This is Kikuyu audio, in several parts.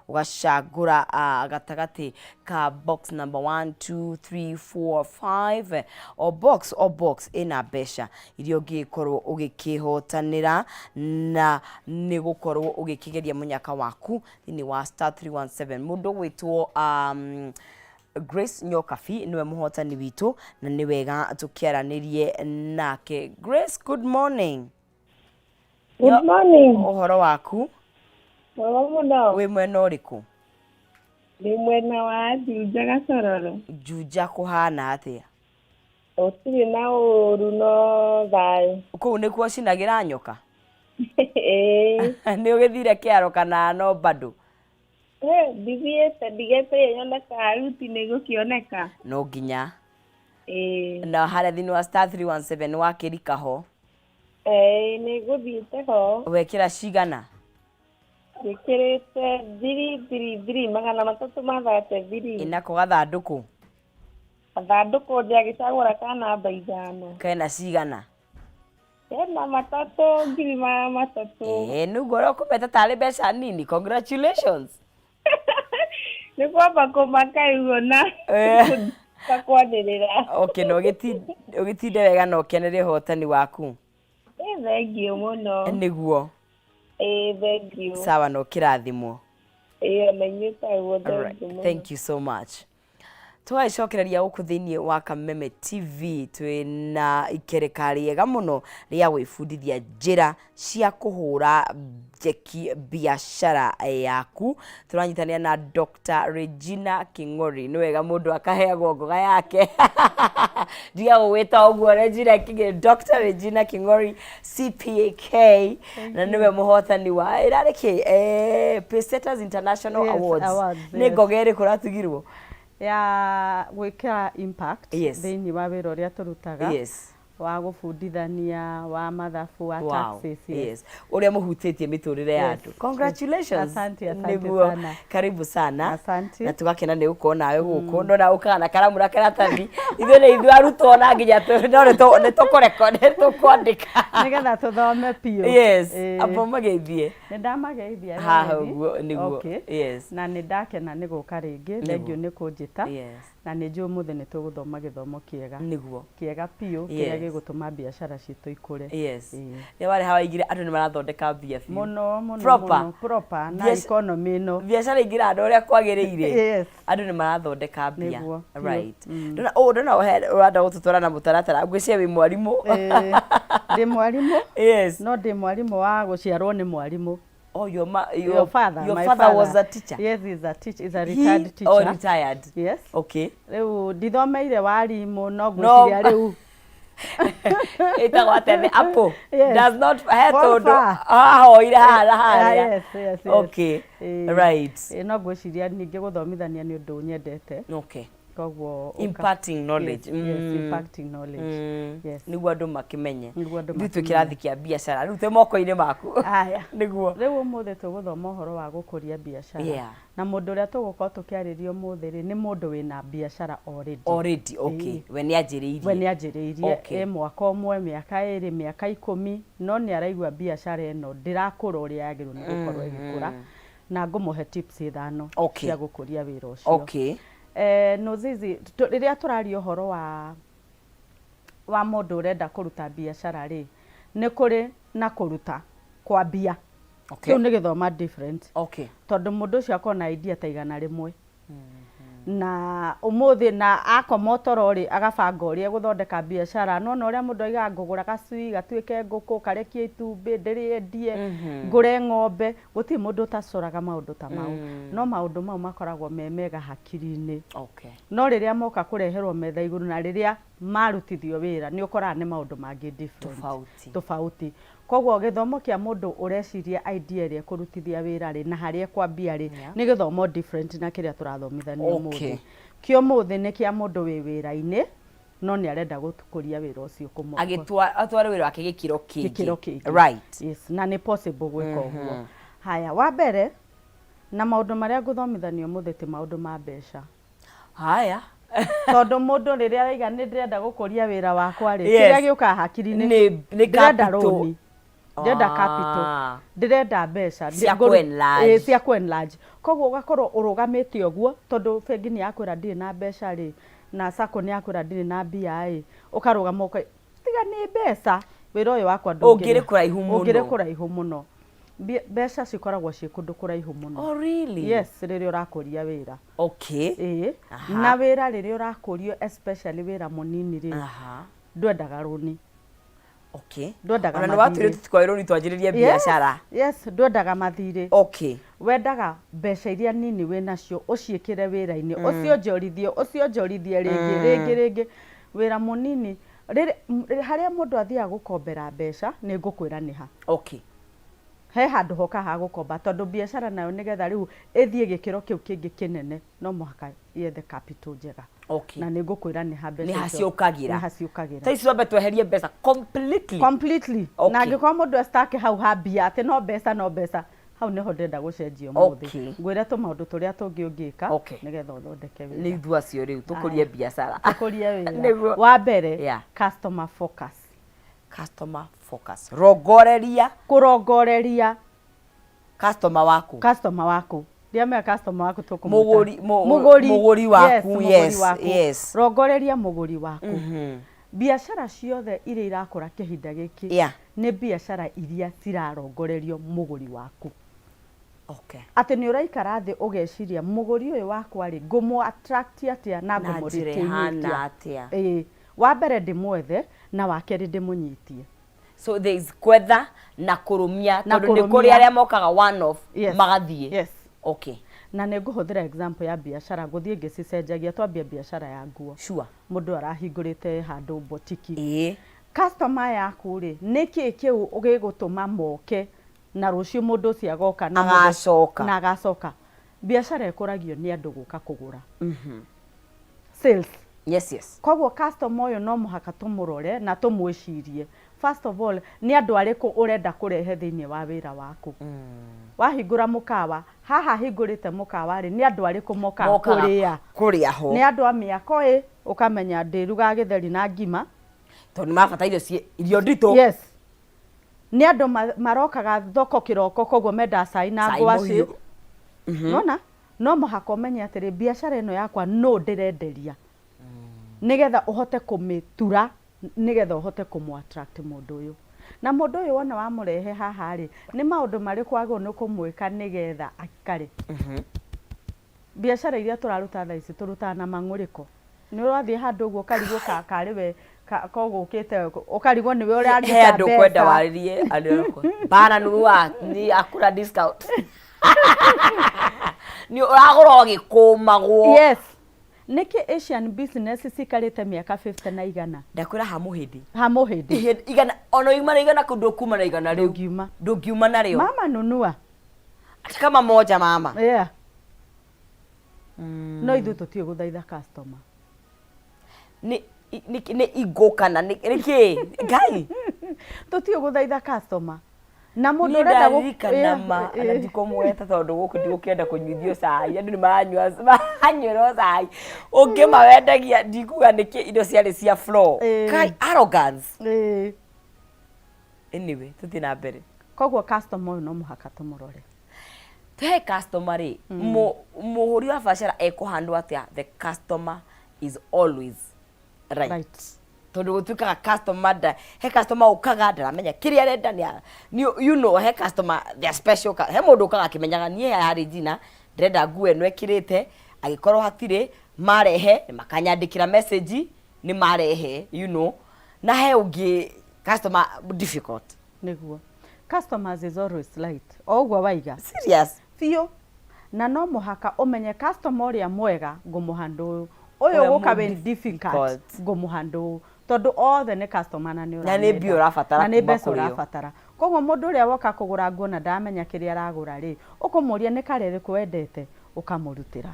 Ũgacagũra gatagatĩ ka box number 1, 2, 3, 4, 5. O box, o box ĩna mbeca iria ũngĩkorwo ũgĩkĩhotanĩra na nĩ gũkorwo ũgĩkĩgeria mũnyaka waku thĩinĩ wa star 317. Mũndũ ũgwĩtwo Grace Nyokabi nĩwe mũhotani witũ na nĩ wega tũkĩaranĩrie nake. Grace, good morning. Good morning. Ũhoro waku? Mwega mũno. Wĩ mwena ũrĩkũ? Ndĩ mwena wa Juja Gacororo. Juja kũhana atĩa? Gũtirĩ na ũru no thayũ. Kũu nĩkuo cinagĩra nyoka? Ĩĩ. Nĩ ũgĩthire kĩaro kana no bado? Ndithiĩte ndigetereire nyone kana ruti nĩ ĩgũkĩoneka. No nginya. Ĩĩ. Na harĩa thĩinĩ wa star 317 wakĩrika ho? Ĩĩ nĩ ngũthiĩte ho. Wekĩra cigana? Njĩkĩrĩte 333 333. Ĩnako gathandũkũ? Gathandũkũ ndĩagĩcagũra ka namba 5. Kena cigana? Kena 3 300,000. Ĩĩ nĩguo ũrĩa ũkũmeta tarĩ mbeca nini. Congratulations. Nĩ kwamba kũmaka ũguo na kwanĩrĩra. Okay, na ũgĩtinde wega na ũkenere ũhotani waku. Ĩ thengiũ mũno. Nĩguo. Ĩ thengiũ. Sawa na ũkĩrathimwo. Ĩ ona inyuĩ taguo thengiũ mũno. Thank you so much. Tũgagĩcokereria gũkũ thĩinĩ wa Kameme TV twĩna ikereka rĩega mũno rĩa gwĩbundithia njĩra cia kũhũra njeki biacara yaku. Tũranyitanĩra na Dr. Regina King'ori. Nĩ wega mũndũ akaheagwo ngoga yake. Ndiga gũgwĩta ũguo Regina King'ori, Dr. Regina King'ori CPAK, na nĩwe mũhotani wa ĩrarĩ kĩ Pacesetters International Yes, Awards. awards, Nĩ yes. ngoga ĩrĩkũ ũratugirwo? Ya gwĩkĩra impact Yes. thĩinĩ wa wĩra ũrĩa tũrutaga wa gũbundithania wa mathabu wa taxes, yes. Yes. Ũrĩa mũhutĩtie mĩtũrĩre ya andũ. Congratulations. Asante, asante Nĩguo. sana. Karibu sana. Asante. Na tũgakena nĩ gũkorwo nawe gũkũ. Ndona ũkaga na karamu na karatathi. Ithuĩ nĩ ithuĩ arutwo na nginya no nĩ tũkũrekondi, nĩ tũkwandĩka. Nĩgetha tũthome biũ. Yes. Ĩĩ. Amba ũmageithie. Nĩ ndamageithia Haha Helen. ũguo nĩguo. Okay. Yes. Na nĩ ndakena nĩ gũka rĩngĩ. Thengiũ nĩ kũnjĩta. Yes. Na nĩ njũĩ ũmũthĩ nĩ tũgũthoma gĩthomo kĩega. Nĩguo. Kĩega biũ, kĩrĩa gĩgũtũma biacara citũ ikũre. Yes. Nĩ warĩ haha waigire andũ nĩ marathondeka mbia biũ. Mũno, mũno, Proper. mũno. Proper. Na economy ĩno. Biacara ingĩranda ũrĩa kwagĩrĩire. Yes. Andũ nĩ marathondeka mbia. Nĩguo, biũ. Right. Ndona, oh, ndona ũrenda gũtũtwara na mũtaratara. Ngwĩciria wĩ mwarimũ. Ĩĩ. Ndĩ mwarimũ. Yes. No ndĩ mwarimũ wa gũciarwo nĩ mwarimũ. Oh, your, ma your, Your father, your my father was a teacher. Yes, he's a teacher, he's a He retired teacher. Oh, retired. Yes. Okay. Rĩu ndithomeire warimũ no No. ngwĩciria rĩu Ĩtagwo atĩa? The apple. Yes. Does not he Fall tondũ far. ahoire haha na Ah, harĩa. yes. Okay. Ĩĩ. Right. Ĩĩ, no ngwĩciria ningĩ gũthomithania nĩ ũndũ nyendete. Okay. Koguo ũka- Imparting knowledge. Yes, imparting knowledge. Yes. Nĩguo andũ makĩmenye. Nĩguo andũ Ithuĩ twĩ makĩmenye. kĩrathi kĩa biacara. Rĩu twĩ moko-inĩ maku. Aya. Nĩguo. Rĩu ũmũthĩ tũgũthoma ũhoro wa gũkũria biacara. Na mũndũ ũrĩa tũgũkorwo tũkĩarĩria ũmũthĩ rĩ, nĩ mũndũ wĩna biacara already. Already, okay. Ĩĩ. We nĩ anjĩrĩirie. We nĩ anjĩrĩirie. Okay. Ĩ mwaka ũmwe, mĩaka ĩrĩ, mĩaka 10, no nĩ araigua biacara ĩno ndĩrakũra ũrĩa yagĩrĩirwo nĩ gũkorwo ĩgĩkũra. Na ngũmũhe tips 5 cia gũkũria wĩra ũcio. Okay. Nozizi, rĩrĩa tũraria ũhoro wa mũndũ ũrenda kũruta biacara rĩ, nĩ kũrĩ na kũruta kwambia. Okay. Kĩu nĩ gĩthoma different. Okay. Tondũ mũndũ ũcio akoragwo na idea ta 100. Na ũmũthĩ na akoma toro rĩ, agabanga ũrĩa egũthondeka biacara. Nĩwona ũrĩa mũndũ aigaga ngũgũra gacui, gatuĩke ngũkũ, karekie itumbĩ, ndĩrĩendie, ngũre ng'ombe. Gũtirĩ mũndũ ũtacoraga maũndũ ta mau. No maũndũ mau makoragwo me mega hakiri-inĩ. Okay. No rĩrĩa moka kũreherwo metha igũrũ na rĩrĩa marutithio wĩra, nĩ ũkoraga nĩ maũndũ mangĩ different. Tofauti. Tofauti. Koguo gĩthomo kĩa mũndũ ũreciria idea ĩrĩa ĩkũrutithia wĩra rĩ, na harĩa ĩkwambia rĩ, nĩ gĩthomo different na kĩrĩa tũrathomithania ũmũthĩ. Kĩa ũmũthĩ nĩ kĩa mũndũ wĩ wĩra-inĩ, no nĩ arenda gũkũria wĩra ũcio Agĩtwa atware wĩra wake gĩkĩro kĩngĩ. Gĩkĩro kĩngĩ. Right. Yes, na nĩ possible gwĩka ũguo. Haya, wa mbere, na maũndũ marĩa ngũthomithania ũmũthĩ ti maũndũ ma mbeca. Haya. Tondũ mũndũ rĩrĩa araiga nĩ ndĩrenda gũkũria wĩra wakwa rĩ, Yes. kĩrĩa gĩũkaga hakiri-inĩ, Nĩ ndĩrenda capital. rũni. Ndĩrenda capital. Ah. Ndĩrenda mbeca. Cia kũ-enlarge. Ĩĩ, cia kũ-enlarge. Koguo ũgakorwo ũrũgamĩte ũguo tondũ bengi nĩ yakwĩra ndirĩ na mbeca rĩ, na sacco nĩ yakwĩra ndirĩ na mbia ĩ, ũkarũgama ũka tiga nĩ mbeca wĩra ũyũ wakwa Ũngĩrĩ kũraihu mũno. Ũngĩrĩ kũraihu mũno. Mbeca cikoragwo ciĩ kũndũ kũraihu mũno. Oh, really? Yes, rĩrĩa ũrakũria wĩra. Okay. Ĩĩ. Aha. Na wĩra rĩrĩa ũrakũrio especially wĩra mũnini rĩ, Aha. ndwendaga rũni. Okay. Ndwendaga Ona nĩ watwĩrire mathirĩ. tũtikoe rũni twanjĩrĩrie biacara. Yes, ndwendaga mathirĩ. Okay. Wendaga mbeca iria nini wĩ nacio ũciĩkĩre wĩra-inĩ, ũcionjorithie, ũcionjorithie rĩngĩ, rĩngĩ, rĩngĩ. Wĩra mũnini, rĩrĩ, harĩa mũndũ athiaga gũkombera mbeca, nĩ ngũkwĩra nĩ ha. Okay. He handũ hokaga ha gũkomba tondũ biacara nayo nĩgetha rĩu ĩthiĩ gĩkĩro kĩu kĩngĩ kĩnene no mũhaka yethe capital njega. Okay. Na nĩ ngũkwĩra nĩ ha mbeca Nĩ ha icio- ciũkagĩra. Nĩ ha ciũkagĩra. Thaa ici twambe tweherie mbeca completely. Completely. Okay. Na angĩkorwo mũndũ estake hau ha mbia atĩ no mbeca no mbeca, hau nĩho ndĩrenda gũcenjia ũmũthĩ. Okay. Ngwĩre tũmaũndũ tũrĩa tũngĩ ũngĩka Okay. nĩgetha ũthondeke wĩra. Nĩ ithuĩ acio rĩu tũkũrie Aya. biacara. Tũkũrie wĩra. Nĩguo. Wa mbere, Yeah. customer focus. Customer focus. Rongoreria Kũrongoreria customer waku. Customer waku. Ndiamenya customer waku tũkũmwĩta. Mũgũri- Mũgũri. Mũgũri waku, Yes, mũgũri yes, waku. yes. Rongoreria mũgũri waku. Biacara ciothe iria irakũra kĩhinda gĩkĩ nĩ biacara iria cirarongorerio mũgũri waku. Okay. Atĩ nĩ ũraikara thĩ ũgeciria mũgũri ũyũ wakwa rĩ, ngũmũ attract atĩa na Na njĩra ngũmũ retain ĩhana atĩa? Ĩĩ. Wa mbere ndĩmwethe na wa kerĩ ndĩmũnyitie. So there is kwetha na kũrũmia Na tondũ nĩ kũrĩ kũrũmia. arĩa mokaga one off Yes. magathiĩ. Yes. Okay. Na nĩ ngũhũthĩra example ya biacara ngũthiĩ ngĩcicenjagia twambie biacara ya nguo. Sure. Mũndũ arahingũrĩte handũ botiki. Ĩĩ. Customer yaku rĩ, nĩkĩ kĩu gĩgũtũma moke na rũciũ mũndũ ũcio agoka na mũndũ- Agacoka. na agacoka. Biacara ĩkũragio nĩ andũ gũka kũgũra. Sales. Yes, yes. Koguo customer ũyũ no mũhaka tũmũrore na tũmwĩcirie. First of all, nĩ andũ arĩkũ ũrenda kũrehe thĩinĩ wa wĩra waku? Wahingũra mũkawa, haha hingũrĩte mũkawa rĩ, nĩ andũ arĩkũ mokaga Mokaga kũrĩa? Kũrĩa ho. Nĩ andũ a mĩako ĩ, ũkamenya ndĩrugaga gĩtheri na ngima. Tondũ nĩ mabata irio ciĩ irio nditũ. Yes. Nĩ andũ marokaga thoko kĩroko koguo mendaga cai na Cai ngwacĩ. mũhiũ. Nona? No mũhaka ũmenye atĩrĩ, biacara ĩno yakwa nũ ndĩrenderia. Nĩgetha ũhote kũmĩtura, nĩgetha ũhote kũmũ attract mũndũ ũyũ. Na mũndũ ũyũ wona wamũrehe haha rĩ, nĩ maũndũ marĩkũ wagĩrĩirwo nĩ kũmwĩka nĩgetha aikare? Biacara iria tũraruta thaa ici tũrutaga na mang'ũrĩko. Nĩ ũrathiĩ handũ ũguo ũkarigwo karĩ we kogũkĩte ũkarigwo nĩwe ũraruta He andũ kwenda mbeca. warĩrie andũ akwa. Bana nunua ni hakuna discount. Nĩ ũragũra ũgĩkũmagwo. Yes. Nĩkĩ Asian business cikarĩte mĩaka 50 na igana? Ndakwĩra ha mũhĩndĩ. Ha mũhĩndĩ. Igana ona uma na igana kũ ndũkuma na igana rĩu. Ndũngiuma. Ndũngiuma narĩo. Mama nunua. Ati kama moja mama. Yeah. No ithuĩ tũtiũĩ gũthaitha customer. Nĩ nĩ nĩ ingũ kana nĩ nĩ kĩ? Ngai. Tũtiũĩ gũthaitha customer. Na mũndũ Niĩ ũrenda ndaririkana ma na ndikũmweta tondũ gũkũ ndigũkĩenda kũnyuithio cai andũ nĩ maranyua maranyuĩrwo cai ũngĩ mawendagia ndikuga nĩkĩ indo ciarĩ cia floor Ĩĩ. Kai arrogance. Ĩĩ. Anyway, tũthiĩ na mbere. Koguo customer ũyũ no mũhaka tũmũrore. He customer rĩ, mũhũri wa biacara ekũhandwo atĩa? The customer is always right. Right. Tondũ gũtuĩkaga customer nda he customer ũkaga ndaramenya kĩrĩa arenda nĩ you know he customer they are special he mũndũ ũkaga akĩmenyaga niĩ haha Regina ndĩrenda nguo ĩno ĩkĩrĩte angĩkorwo hatirĩ marehe makanyandĩkĩra message nĩ marehe you know na he ũngĩ customer difficult. Nĩguo. Customers is always right. O ũguo waiga. Serious. Biũ. Na no mũhaka ũmenye customer ũrĩa mwega ngũmũhandle ũyũ. Ũyũ Ũrĩa ũgũka mũ wĩ difficult difficult. ngũmũhandle ũũ. Tondũ othe nĩ customer na nĩ Na nĩ mbia ũrabatara Na nĩ kuma mbeca kũrĩ o. ũrabatara. Koguo mũndũ ũrĩa woka kũgũra nguo na ndaramenya kĩrĩa aragũra rĩ, ũkũmũria nĩ colour ĩrĩkũ wendete, ũkamũrutĩra.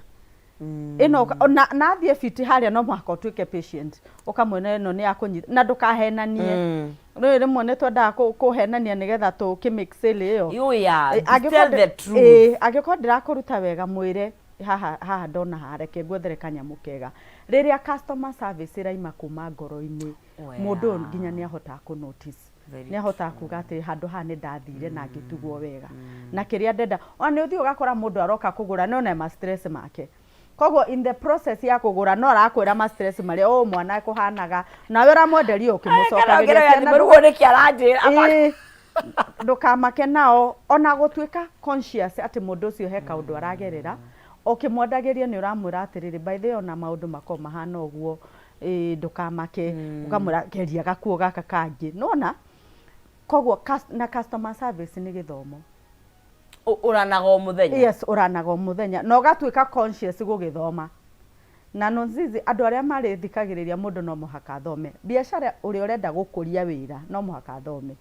Ĩno na athiĩ fiti harĩa no mũhaka ũtuĩke patient. Ũkamwĩra ĩno nĩ yakũnyita na ndũkahenanie. Rĩu rĩmwe nĩ twendaga kũhenania nĩgetha tũkĩ make sale ĩyo. Oh yeah, Ĩ, tell the truth. Angĩkorwo ndĩrakũruta wega mwĩre haha haha ndona haha reke ngwethere kanyamũ kega. Rĩrĩa customer service ĩraima kuma ngoro-inĩ, Well. mũndũ ũyũ nginya nĩ ahotaga kũ notice. Very Nĩ ahotaga kuga atĩ handũ haha nĩ ndathire na ngĩtugwo wega na kĩrĩa ndenda. Ona nĩ ũthiĩ ũgakora mũndũ aroka kũgũra no na ma stress make, koguo in the process ya kũgũra no arakwĩra ma stress marĩa ũũ mwana kũhanaga, nawe ũramwenderia ũkĩmũcokagĩria ciana. Rĩu nĩkĩ aranjĩra? Ĩĩ, ndũkamake nao. Ona gũtuĩka conscious atĩ mũndũ ũcio he kaũndũ aragerera, ũkĩmwendagĩria nĩ ũramwĩra atĩrĩrĩ, by the way, ona maũndũ makoragwo mahana ũguo, ĩĩ, ndũkamake. Ũkamwĩra geria gakuo gaka kangĩ nona. Koguo na customer service nĩ gĩthomo. Ũranaga o mũthenya. Yes, ũranaga o mũthenya na ũgatuĩka conscious gũgĩthoma. Na nonzizi andũ arĩa marĩ thikagĩrĩria, mũndũ no mũhaka athome biacara. Ũrĩa ũrenda gũkũria wĩra no mũhaka athome.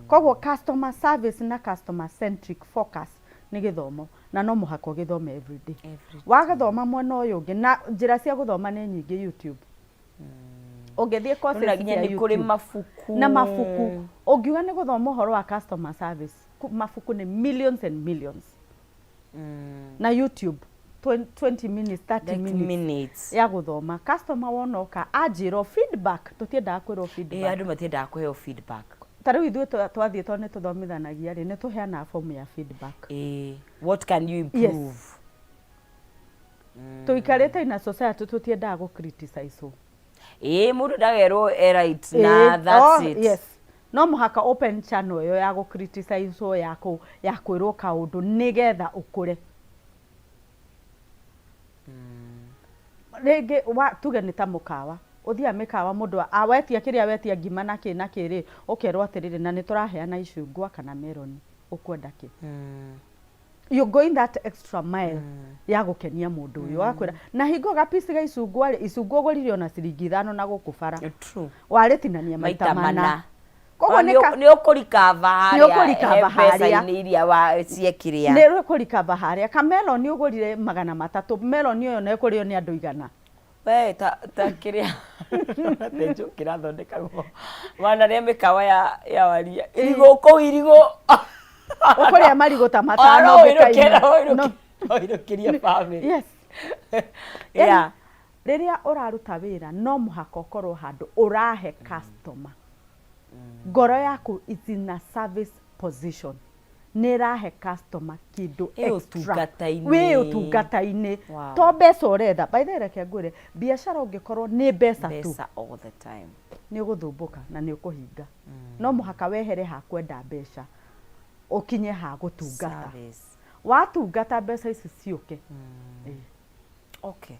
Koguo customer service na customer centric focus nĩ gĩthomo na no mũhaka ũgĩthome everyday. Every. Wagĩthoma mwena ũyũ ũngĩ, na njĩra cia gũthoma nĩ nyingĩ. YouTube, ũngĩthiĩ courses na nginya cia nĩ kũrĩ YouTube mabuku. Na mabuku. Ũngiuga nĩ gũthoma ũhoro wa customer service, mabuku nĩ millions and millions. Na YouTube 20 minutes, 30 30 minutes, minutes ya gũthoma customer. Wona oka anjĩrwo feedback, tũtiendaga kwĩrwo feedback. Andũ matiendaga kũheo feedback. Ta rĩu ithuĩ twathiĩ, tondũ nĩ tũthomithanagia rĩ, nĩ tũheanaga form ya feedback. What can you improve? Tũikarĩte in a society tũtiendaga gũ criticize. Ĩĩ, mũndũ ndagerwo e right na that's it. Yes, no mũhaka open channel ĩyo ya gũ criticize, ya kwĩrwo kaũndũ nĩgetha ũkũre. Rĩngĩ wa tuge nĩ ta mũkawa, ũthiaga mĩkawa, mũndũ wetia kĩrĩa wetia, ngima na kĩ na kĩ rĩ, ũkerwo atĩrĩrĩ, na nĩ tũraheana icungwa kana meroni, ũkwenda kĩ? You going that extra mile ya gũkenia mũndũ ũyũ wakwĩra na hingo gapici ga icungwa rĩ, icungwa ũgũrire ona ciringi 5 na gũkũ bara. True. Warĩtinania maita maita mana. Mana. Koguo nĩ nĩ ũkũrikava. Nĩ ũkũrikava harĩa harĩa. Mbeca-inĩ iria wa ciekĩrĩa. Nĩ ũkũrikava harĩa kameloni ũgũrire 300, meloni ĩyo no ĩkũrĩo nĩ andũ 100. We ta kĩrĩa tenjo kĩrathondekagwo wana rĩa mĩkawa ya waria irigũ kũu irigũ. Ũkũrĩa marigũ ta Ona 5 no ũinũkie mĩka-inĩ. no No. no ũinũkĩrie family. Yes. Rĩrĩa ũraruta wĩra no mũhaka ũkorwo handũ ũrahe customer ngoro yaku is in a service position, nĩ ĩrahe customer kĩndũ Ĩ extra. Ũtungata-inĩ. Wĩ ũtungata-inĩ. To mbeca ũretha. By the way, reke ngwĩre, biacara ũngĩkorwo nĩ mbeca tu, mbeca all the time, nĩ ũgũthumbũka na nĩ ũkũhinga. No mũhaka wehere ha kwenda mbeca ũkinye ha gũtungata. Service. Watungata, mbeca ici ciũke. Ĩĩ.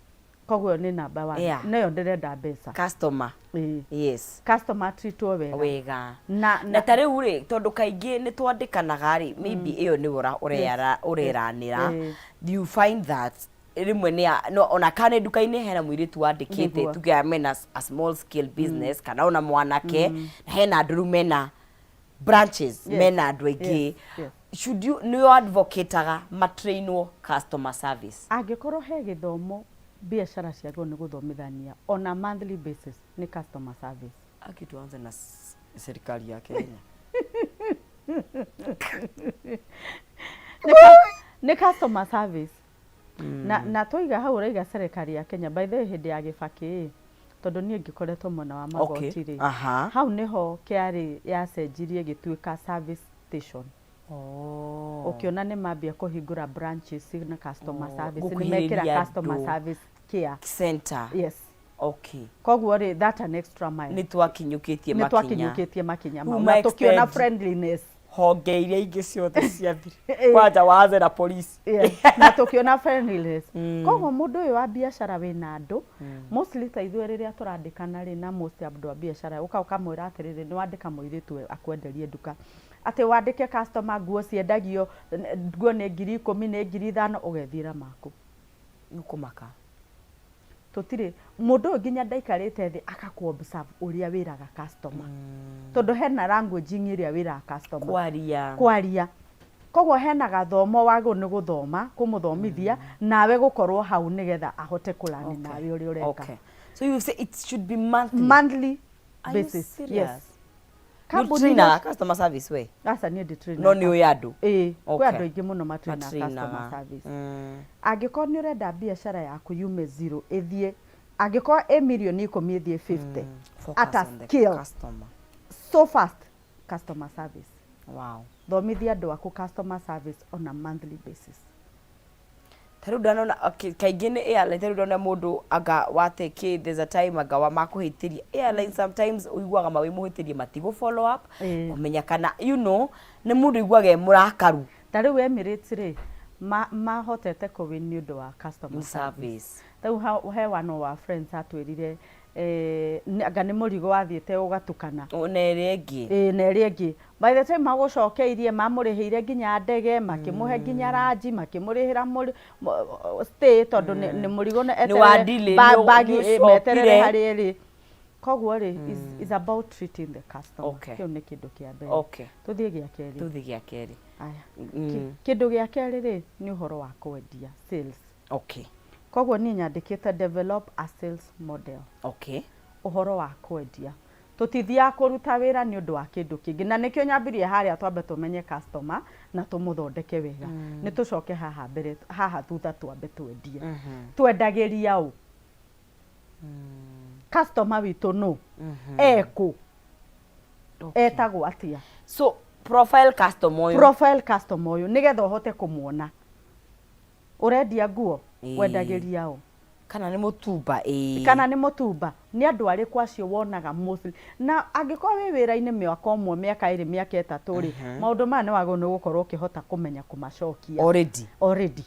Koguo ĩyo nĩ number one. Nayo ndĩrenda mbeca. Customer. Ĩĩ. Yes. Customer treatwo wega. Wega. Na, na ta rĩu rĩ, tondũ kaingĩ nĩ twandĩkanaga rĩ, maybe ĩyo nĩwe ũreranĩra. You find that rĩmwe nĩ no ona kana nĩ nduka-inĩ hena mũirĩtu wandĩkĩte, tuge mena a small scale business kana ona mwanake, na hena andũ rĩu mena branches, mena andũ aingĩ. Should you, nĩ advocateaga matrainwo customer service? Angĩkorwo he gĩthomo biacara ciagĩrĩirwo nĩ gũthomithania on a monthly basis, nĩ customer service. Aki tuanze na serikali ya Kenya. Nĩ customer service. Na twaiga hau ũraiga serikali ya Kenya, by the way, hĩndĩ ya Gĩbakĩ ĩ, tondũ niĩ ngĩkoretwo mwena wa magoti rĩ, hau nĩho KRA yacenjirie ĩgĩtuĩka service station. Ũkĩona nĩ mambia kũhingũra branches na customer service, nĩ mekĩra gũkuhĩrĩria customer andũ. Service care center. Yes. Koguo rĩ, that an extra mile. Nĩ twakinyũkĩtie Nĩ makinya. Twakinyũkĩtie makinya mau Rĩu na tũkĩona ma-extend friendliness. Honge iria ingĩ ciothe ciathire kwanja waanze na polisi. Yes, na tũkĩona friendliness. Koguo mũndũ ũyũ wa biacara wĩna andũ, mostly ta ithuĩ rĩrĩa tũrandĩkana rĩ, na most andũ a biacara, ũka ũkamwĩra atĩrĩrĩ, nĩ wandĩka mũirĩtu akwenderie nduka, atĩ wandĩke customer nguo ciendagio, nguo nĩ 10,000, nĩ 5,000, ũgethiĩra maku. Nĩũkũmaka. Tũtirĩ mũndũ ũyũ nginya ndaikarĩte thĩ akakũ observe ũrĩa wĩraga customer, tondũ hena language ĩrĩa wĩraga customer. Kwaria. Kwaria. Koguo hena gathomo wagĩrĩirwo nĩ gũthoma kũmũthomithia nawe gũkorwo hau nĩgetha ahote kũrani nawe ũrĩa ũreka. Okay, so you say it should be monthly? Monthly Are you basis. serious? Yes. Nĩ trainaga customer service we? Aca, niĩ ndi No nĩ ũĩ andũ? Ĩĩ, kwĩ andũ aingĩ mũno matrainaga customer Matrainaga. service. Angĩkorwo nĩ ũrenda biacara yaku yume zero ĩthiĩ, angĩkorwo ĩ mirioni 10 ĩthiĩ 50 Focus at a on the scale customer. so fast. Customer service. Wow. Thomithia andũ aku customer service on a monthly basis. Ta rĩu ndanona, okay, kaingĩ nĩ airline. Ta rĩu ndona mũndũ anga wate kĩ, there's a time anga wa makũhĩtĩria airline, sometimes ũiguaga ma wĩmũhĩtĩrie matigũ follow up kũmenya kana nĩ mũndũ ũiguaga e mũrakaru. Ta rĩu Emirates rĩ, mahotete kũ win nĩ ũndũ wa customer service. Service. Rĩu he one of our friends atwĩrire anga nĩ mũrigo wathiĩte ũgatukana. Na ĩrĩa ĩngĩ. Ĩĩ, na ĩrĩa ĩngĩ by the time magũcokeirie, mamũrĩhĩire nginya ndege, makĩmũhe nginya ranji, makĩmũrĩhĩra stay, tondũ nĩ mũrigo nĩ Nĩ wa delay, bagi nĩ meterere ũcokire. Harĩa ĩrĩ. Koguo rĩ, is about treating the customer. Kĩu nĩ kĩndũ kĩa mbere. Tũthiĩ gĩa kerĩ. Tũthiĩ gĩa kerĩ. Aya. Kĩndũ gĩa kerĩ rĩ, nĩ ũhoro wa kwendia, sales. Koguo niĩ nyandĩkĩte develop a sales model. Ũhoro wa kwendia, tũtithiaga kũruta wĩra nĩ ũndũ wa kĩndũ kĩngĩ, na nĩkĩo nyambirie harĩa twambe tũmenye customer na tũmũthondeke wega, nĩ tũcoke haha mbere, haha thutha twambe twendie. Twendagĩria ũ? Customer witũ nũ? Ekũ? Etagwo atĩa? So profile customer ũyũ. Profile customer ũyũ, nĩgetha ũhote kũmuona. Ũrendia nguo, wendagĩria ũ? Kana nĩ mũtumba, ĩĩ. Kana nĩ mũtumba, nĩ andũ arĩkũ acio wonaga mostly? Na angĩkorwo wĩ wĩra-inĩ mĩaka ũmwe, mĩaka 2, mĩaka 3 rĩ, maũndũ maya nĩ wagĩrĩirwo nĩ gũkorwo ũkĩhota kũmenya kũmacokia. Already. Already.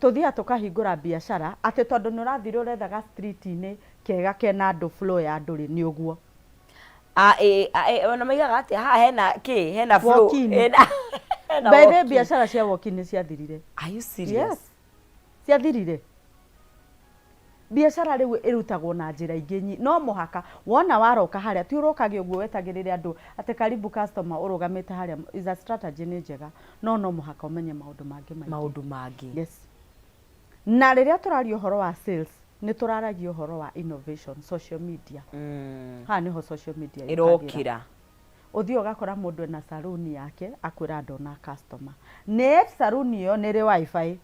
Tũthiaga tũkahingũra biacara atĩ tondũ nĩ ũrathire ũrethaga street-inĩ kega kena andũ, flow ya andũ rĩ, nĩ ũguo. Ah, ĩĩ, ah, ĩĩ, ona maigaga atĩ haha hena kĩ, hena flow. Walk-in. Hena By the way, walk-in. biacara cia walk-in nĩ ciathirire. Are you serious? Yes, ciathirire. Biacara rĩu ĩrutagwo na njĩra ingĩ no mũhaka wona waroka harĩa, ti ũrokage ũguo wetagĩrĩre andũ atĩ karibu customer, ũrũgamĩte harĩa. Is a strategy, nĩ njega, no mũhaka ũmenye maũndũ mangĩ maingĩ. Maũndũ mangĩ. Yes. Na rĩrĩa tũraria ũhoro wa sales, nĩ tũraragia ũhoro wa innovation, social media. Haha nĩho social media yũkagĩra. Ĩrokĩra. Ũthiĩ ũgakora mũndũ ena saruni yake, akwĩra ndona customer. Nĩ saruni ĩyo nĩ ĩrĩ WiFi,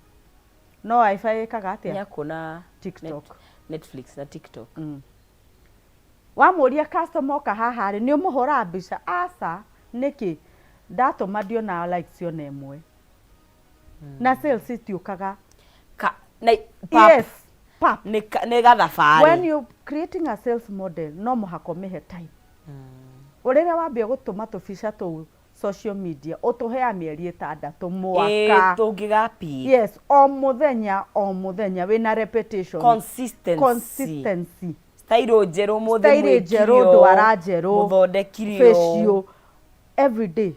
no WiFi ĩkaga atĩa? Nĩ akuona. TikTok. Netflix na TikTok. Wamũria customer oka haha rĩ, nĩ ũmũhũra mbica? Aca, nĩkĩ? Ndatũma ndiona likes ona ĩmwe. Na sales itiũkaga. Ka, na, pap, Yes, pap. Nĩ gathabarĩ. When you creating a sales model, no mũhaka ũmĩhe time. Rĩrĩa wambia gũtũma tũbica tũu social media, ũtũheaga mĩeri 6, mwaka. Tũngĩgapi. Yes, o mũthenya o mũthenya wĩna repetition. Consistency. Consistency. Style njerũ mũthĩ. Style njerũ, ndwara njerũ, mũthondekire facial every day,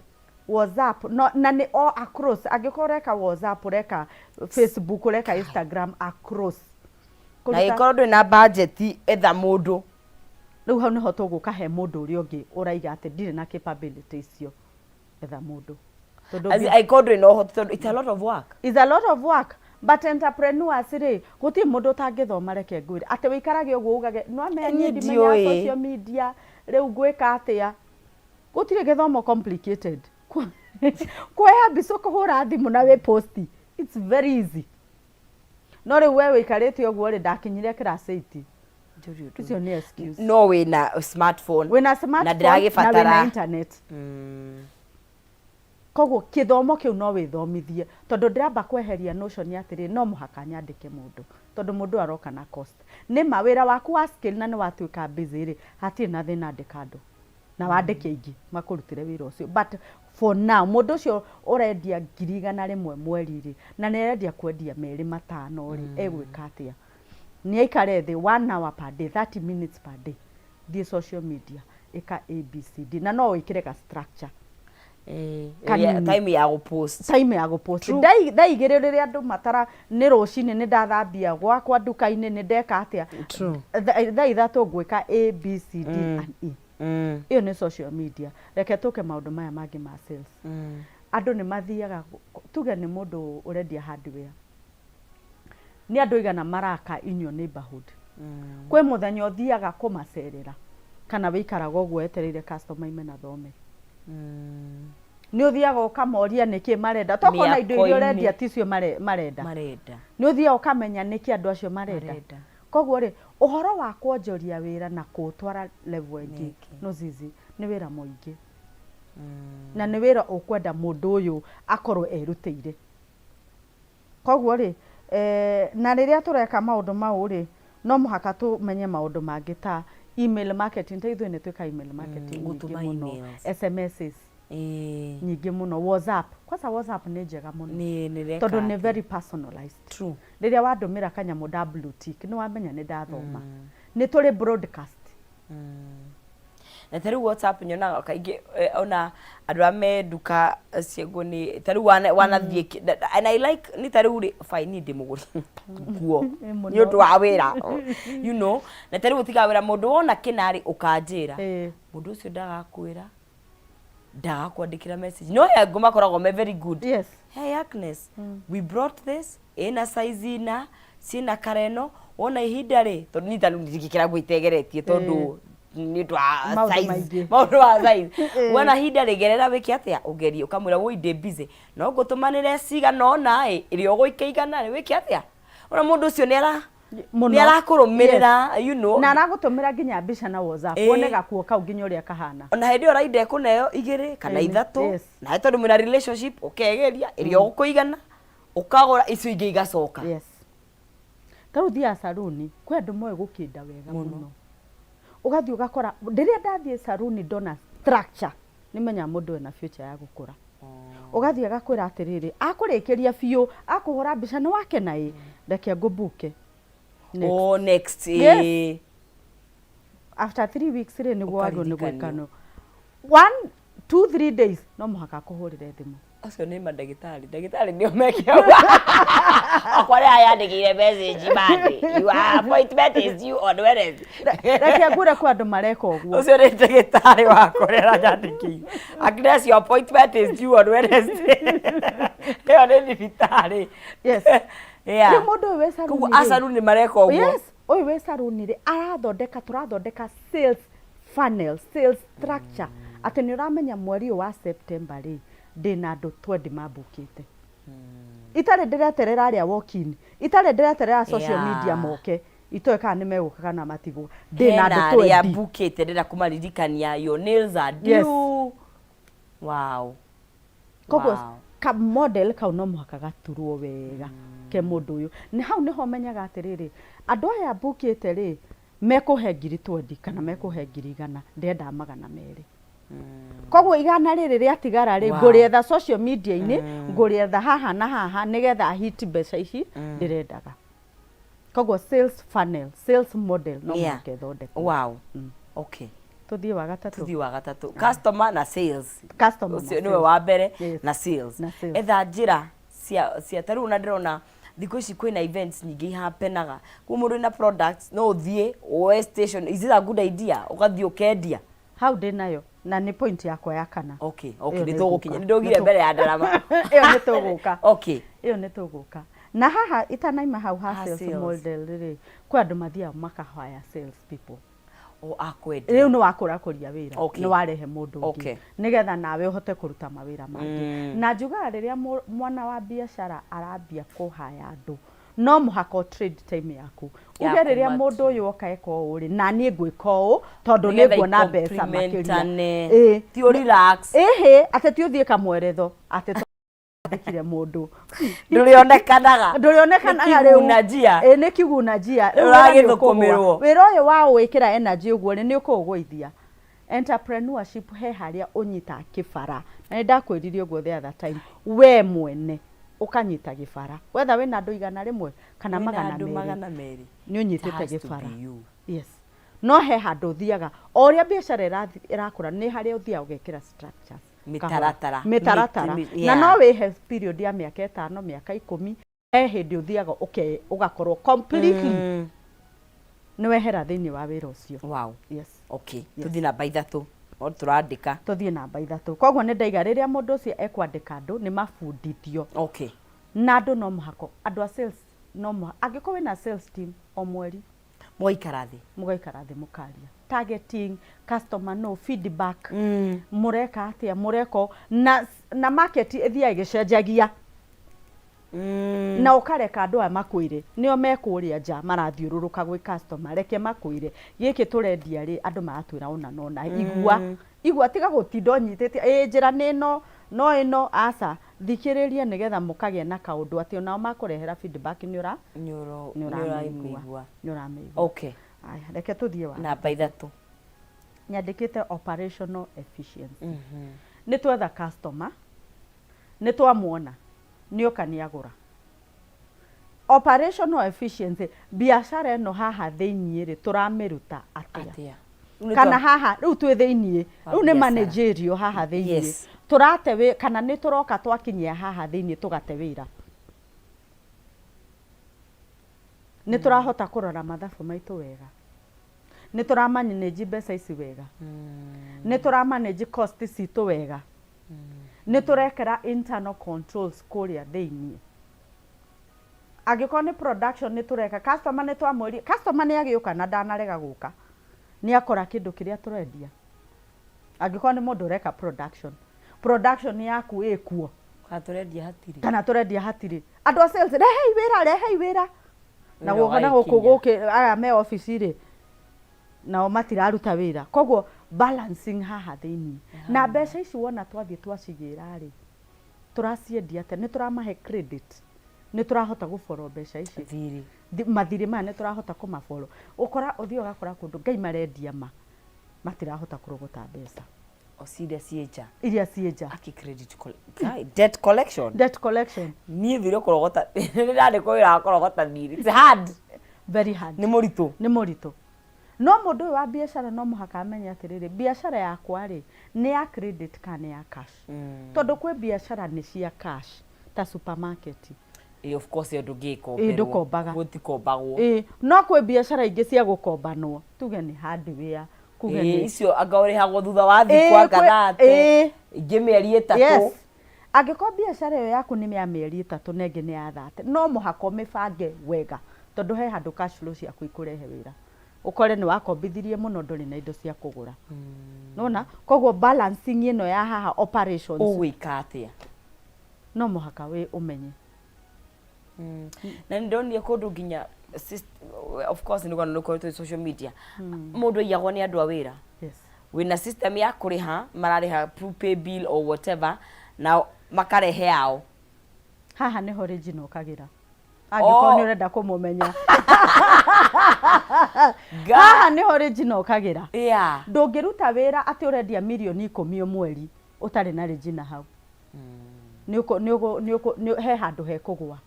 WhatsApp, no, na nĩ all across. Angĩkorwo ũreka WhatsApp, ũreka Facebook, ũreka Instagram, across. Na ĩkorwo ndũrĩ na budget, etha mũndũ. Rĩu hau nĩho tũgũka he mũndũ ũrĩa ũngĩ ũraiga atĩ ndirĩ na capability icio. Etha mũndũ. Tondũ Angĩkorwo ndũrĩ na ũhoti, tondũ it's a lot of work. Is a lot of work, but entrepreneurs rĩ, gũtirĩ mũndũ ũtangĩthoma. Reke ngwĩre atĩ wĩikarage ũguo ugage no amenya Niĩ niĩ ndimenyaga ndiũĩ. Social media, rĩu ngwĩka atĩa? Gũtirĩ gĩthomo complicated. Kuoya mbica, kũhũra thimũ na wĩ post, it's very easy. No rĩu we wĩikarĩte ũguo rĩ, ndakinyire class 8, icio nĩ excuse. No wĩna smartphone. Wĩna smartphone na na wĩna ndĩragĩbatara internet. Koguo kĩthomo kĩu no wĩthomithie, tondũ ndĩramba kweheria notion ya atĩrĩ, no mũhaka nyandĩke mũndũ, tondũ mũndũ aroka na cost. Nĩ ma wĩra waku wa skill na nĩ watuĩka busy rĩ, hatirĩ na thĩna, andĩka andũ na wandĩke aingĩ makũrutĩre wĩra ũcio. But for now, mũndũ ũcio ũrendia 100,000 mweri rĩ, na nĩ arendia kwendia merĩ matano rĩ, egwĩka atĩa? Nĩ aikare thĩ one hour per day, 30 minutes per day, thiĩ social media, ĩka ABCD, na no wĩkĩre ga structure kanini. Time ya gũpost. Time ya gũpost. True. Thaa 2 rĩrĩa andũ matara nĩ rũcinĩ, nĩ ndathambia gwakwa nduka-inĩ, nĩ ndeka atĩa. True. Thaa 3 ngwĩka A B C D and E. Ĩyo nĩ social media. Reke tũke maũndũ maya mangĩ ma sales. Andũ nĩ mathiaga, tuge nĩ mũndũ ũrendia hardware, nĩ andũ igana maraka in your neighborhood, kwĩ mũthenya ũthiaga kũmacerera kana wĩikaraga ũguo wetereire customer ime na thome? Nĩ ũthiaga ũkamoria nĩkĩ marenda, tokorwo na indo iria Mĩako-inĩ. ũrendia ticio marenda. Marenda. Nĩ ũthiaga ũkamenya nĩkĩ andũ acio marenda. Marenda. Koguo rĩ, ũhoro wa kwonjoria wĩra na kũũtwara level ĩngĩ Nĩngĩ. no zizi. Nĩ wĩra mũingĩ na nĩ wĩra ũkwenda mũndũ ũyũ akorwo erutĩire. Koguo rĩ, na rĩrĩa tũreka maũndũ mau rĩ, no mũhaka tũmenye maũndũ mangĩ ta email marketing, ta ithuĩ nĩ twĩkaga email marketing nyingĩ Gũtũma mũno, emails. SMSs nyingĩ mũno, WhatsApp. Kwanza WhatsApp nĩ njega mũno Nĩ nĩreka tondũ nĩ atĩa? very personalized. True. Rĩrĩa wandũmĩra kanyamũ nda blue tick, nĩ wamenya nĩ ndathoma. Nĩ tũrĩ broadcast. Na ta rĩu WhatsApp nyonaga kaingĩ ona andũ arĩa me nduka ciaguo nĩ ta rĩu wanathiĩ and I like nĩ ta rĩu rĩ fine niĩ ndĩ mũgũri nguo Ĩ mũno. nĩ ũndũ wa wĩra you know na ta rĩu ũtigaga wĩra mũndũ wona kĩna rĩ ũkanjĩra mũndũ ũcio ndagakwĩra ndagakwandĩkĩra message no he angũ makoragwo me very good. Hey Agnes, we brought this ĩna size ina ciĩna kareno wona ihinda rĩ tondũ niĩ ta rĩu ndingĩkĩra nguo itegeretie tondũ nĩ ũndũ wa Maũndũ size maingĩ. maũndũ wa size wona ihinda rĩ gerera wĩke atĩa ũgerie ũkamwĩra woi ndĩ busy no ngũtũmanĩre cigana ũna ĩ ĩrĩa ũgũikia igana rĩ wĩke atĩa ona mũndũ ũcio nĩ ara Mũno. nĩ arakũrũmĩrĩra you know Na aragũtũmĩra nginya mbica na WhatsApp wone gakuo kau nginya ũrĩa kahana. Ona hĩndĩ ĩyo ũraida ĩkũneo igĩrĩ kana ithatũ nawe tondũ mwĩna relationship ũkegeria ĩrĩa ũgũkũigana ũkagũra icio ingĩ igacoka. Yes. Ta rĩu thiaga saruni, kwĩ andũ moĩ gũkĩnda wega mũno. Ũgathiĩ ũgakora, rĩrĩa ndathiĩ saruni ndona structure, nĩ menyaga mũndũ ena future ya gũkũra. Ũgathiĩ agakwĩra atĩrĩrĩ, akũrĩkĩria biũ, akũhũra mbica nĩ wakena ĩ, reke ngũbuke. Next. Oh, next. Yes. After 3 weeks rĩ, nĩguo wagĩrĩirwo nĩ gwĩka Ũkaririkanio. no. 1, 2, 3 days no mũhaka akũhũrĩre thimũ. Acio nĩ mandagĩtarĩ, ndagĩtarĩ nĩo mekĩaga akwa rĩa yandĩkĩire message Monday, your appointment is due on Wednesday. Reke ngwĩre kwĩ andũ mareka ũguo. Ũcio nĩ ndagĩtarĩ wakwa ũrĩa aranyandĩkĩire, Agnes, your appointment is due on Wednesday. Ĩyo nĩ thibitarĩ. Rĩu mũndũ ũyũ wĩ saruni Koguo rĩ, acaruni mareka ũguo. Yes, ũyũ wĩ saruni rĩ, arathondeka, tũrathondeka sales funnel, sales structure, atĩ nĩ ũramenya mweri ũyũ wa September rĩ, ndĩna andũ 20 mambukĩte. Itarĩ ndĩreterera arĩa walk in, itarĩ ndĩreterera social media moke, itoĩ kana nĩ megũka kana matigũka. Ndĩna Hena andũ arĩa 20. mbukĩte ndĩrenda kũmaririkania your nails are due. Wow. Koguo ka model kau no mũhaka gaturwo wega ke mũndũ ũyũ. Nĩ hau nĩho menyaga atĩrĩrĩ, andũ aya mbukĩte rĩ, mekũhe ngiri 20 kana mekũhe 100,000, ndĩrenda 200. Koguo igana rĩrĩ rĩatigara rĩ, ngũrĩetha social media-inĩ, ngũrĩetha haha na haha nĩgetha hit mbeca ici ndĩrendaga. Koguo sales funnel, sales model no mũhaka ĩthondekwo. Okay. Tũthiĩ wa gatatũ. Tũthiĩ wa gatatũ, customer na sales. Customer na Ũcio nĩwe sales. wa mbere. Na sales. Na sales. Etha njĩra cia ta rĩu ona ndĩrona thikũ ici kwĩna events nyingĩ ihapenaga kũu mũndũ wĩna products no ũthiĩ woe station. Is it a good idea ũgathiĩ ũkendia? Hau ndĩ nayo na nĩ point yakwa ya kana. Okay. Ĩyo Nĩ nĩ tũgũkinya ngũka. nĩ ndũgire mbere ya ndarama. Ĩyo nĩ tũgũka. Ĩyo nĩ tũgũka. Na haha itanaima hau ha Ha sales sales. model rĩ, kwĩ andũ mathiaga makahaya sales people. O akwendia. Rĩu nĩ wakũrakũria wĩra, nĩ warehe mũndũ ũngĩ nĩgetha nawe ũhote kũruta mawĩra mangĩ. Na njugaga rĩrĩa mwana wa biacara arambia kũhaya andũ, no mũhaka ũ trade time yaku, uge Yaku rĩrĩa matu. Mũndũ ũyũ oka eka ũũ rĩ, na niĩ ngwĩka ũũ tondũ nĩ Nĩgetha nguona mbeca makĩria. i-complementane. Ĩĩ. Ti ũ relax. Ĩhĩ, atĩ ti ũthiĩ kamweretho atĩ andĩkire mũndũ. Ndũrĩonekanaga. Ndũrĩonekanaga Nĩ rĩu. kiguna njia. Ĩ, nĩ kiguna njia. Rĩu wĩra nĩ Ũragĩthũkũmĩrwo. ũkũgũa. Wĩra ũyũ wa gwĩkĩra energy ũguo rĩ, nĩ ũkũũgũithia. Entrepreneurship he harĩa ũnyitaga kĩbara, na nĩ ndakwĩrire ũguo the other time, we mwene ũkanyita gĩbara wetha wĩna andũ 100 kana Wĩna magana andũ merĩ 200. Nĩ ũnyitĩte It has to gĩbara. be you. Yes, no he handũ ũthiaga o ũrĩa biacara ĩrakũra, nĩ harĩa ũthiaga ũgekĩra structures. Mĩtaratara. Mĩtaratara. Na no wĩhe period ya mĩaka 5, mĩaka 10, he hĩndĩ ũthiaga ũgakorwo completely nĩ wehera thĩinĩ wa wĩra ũcio. Yes. Okay. Tũthiĩ namba ithatũ o tũrandĩka. Tũthiĩ namba ithatũ. Koguo nĩ ndaiga rĩrĩa mũndũ ũcio ekwandĩka andũ nĩ mabundithio. Na andũ no mũhaka, andũ a sales no mũhaka, angĩkorwo wĩna sales team, o mweri Mũgaikara thĩ. Mũgaikara thĩ mũkaria targeting customer, no feedback, mũreka atĩa, mũreka ũũ. Na market ĩthiaga ĩgĩcenjagia. Na ũkareka andũ aya makwĩre nĩo me kũrĩa nja marathiũrũrũka gwĩ customer, reke makwĩre gĩkĩ tũrendia rĩ, andũ maratwĩra ũna na ũna, igua igua, tiga gũtinda ũnyitĩte ĩĩ njĩra nĩ ĩno no ĩno, aca, thikĩrĩria nĩgetha mũkagĩa na kaũndũ atĩ onao makũrehera feedback nĩ ũra Nĩ ũro- nĩ nĩ ũramĩigua. ũramĩigua. Nĩ ũramĩigua. Okay. Aya, reke tũthiĩ wa Namba 3. Nyandĩkĩte operational efficiency. Nĩ twetha customer, nĩ twamuona, nĩ oka nĩ agũra. Operational efficiency, biacara ĩno haha thĩiniĩ rĩ, tũramĩruta atĩa? Atĩa? Rĩu nĩ Kana haha rĩu twĩ thĩiniĩ, Wa rĩu nĩ biacara. managerial haha thĩiniĩ. Tũrate wĩ, kana nĩ tũroka twakinyia haha thĩiniĩ tũgate wĩra. Nĩ tũrahota kũrora mathabu maitũ wega? Nĩ tũra manage mbeca ici wega? Nĩ tũra manage cost citũ wega? Nĩ tũrekĩra internal controls kũrĩa thĩiniĩ? Angĩkorwo nĩ production nĩ tũreka, customer nĩ twamwĩrire, customer nĩ agĩũka na ndanarega gũka, nĩ akora kĩndũ kĩrĩa tũrendia. Angĩkorwo nĩ mũndũ ũreka production, production yaku ĩkuo. Kana tũrendia hatirĩ. Kana tũrendia hatirĩ. Andũ a sales, rehei wĩra, rehei wĩra. Na Wĩra gũka na gũkũ ũgagĩkinya. gũkĩ aya me obici rĩ, nao matiraruta wĩra. Koguo balancing haha thĩiniĩ. Na mbeca ici wona twathiĩ twacigĩra rĩ, tũraciendia atĩa? Nĩ tũramahe credit? Nĩ tũrahota gũboro mbeca ici? Thirĩ. Mathirĩ maya nĩ tũrahota kũmaboro? Ũkora ũthiĩ ũgakora kũndũ Ngai marendia ma, matirahota kũrogota mbeca. O ciria ciĩ nja. Iria ciĩ nja. Aki credit Kai, debt collection. Debt collection. Niĩ thire kũrogota, nĩ ndandĩkwo wĩra wa kũrogota thirĩ. It's hard. Very hard. Nĩ mũritũ. Nĩ mũritũ. No mũndũ ũyũ wa biacara no mũhaka amenye atĩrĩrĩ, biacara yakwa rĩ, nĩ ya credit kana nĩ ya cash? Tondũ kwĩ biacara nĩ cia cash ta supermarket. Ĩ, of course ĩyo ndũngĩkomberwo. Ĩ, ndũkombaga. Gũtikombagwo. Ĩ, no kwĩ biacara ingĩ cia gũkombanwo, tuge nĩ hardware, kuge Ĩ, nĩ icio anga ũrĩhagwo thutha wa Ĩ, thikũ anga 30, ingĩ mĩeri 3. Yes. Angĩkorwo biacara ĩyo yaku nĩ ya mĩeri 3 na ĩngĩ nĩ ya 30, no mũhaka ũmĩbange wega, tondũ he handũ cash flow ciaku ikũrehe wĩra. Ũkore nĩ wakombithirie mũno ndũrĩ na indo cia kũgũra. Nĩwona? Koguo balancing ĩno ya haha operations. Ũgwĩka atĩa? No mũhaka wĩ ũmenye. Na nĩ ndonire kũndũ nginya of course nĩ nĩ ũkoretwo social media. Mũndũ aiyagwo nĩ andũ a wĩra. Wĩna system ya kũrĩha, mararĩha through pay bill or whatever, na makarehe ao. Haha nĩho Regina okagĩra. Angĩkorwo nĩ ũrenda kũmũmenya. Haha nĩho Regina okagĩra. Ndũngĩruta wĩra atĩ ũrendia mirioni 10 o mweri ũtarĩ na Regina hau. Nĩ ũkũ, nĩ ũgũ, nĩ ũkũ, nĩ, he handũ hekũgũa.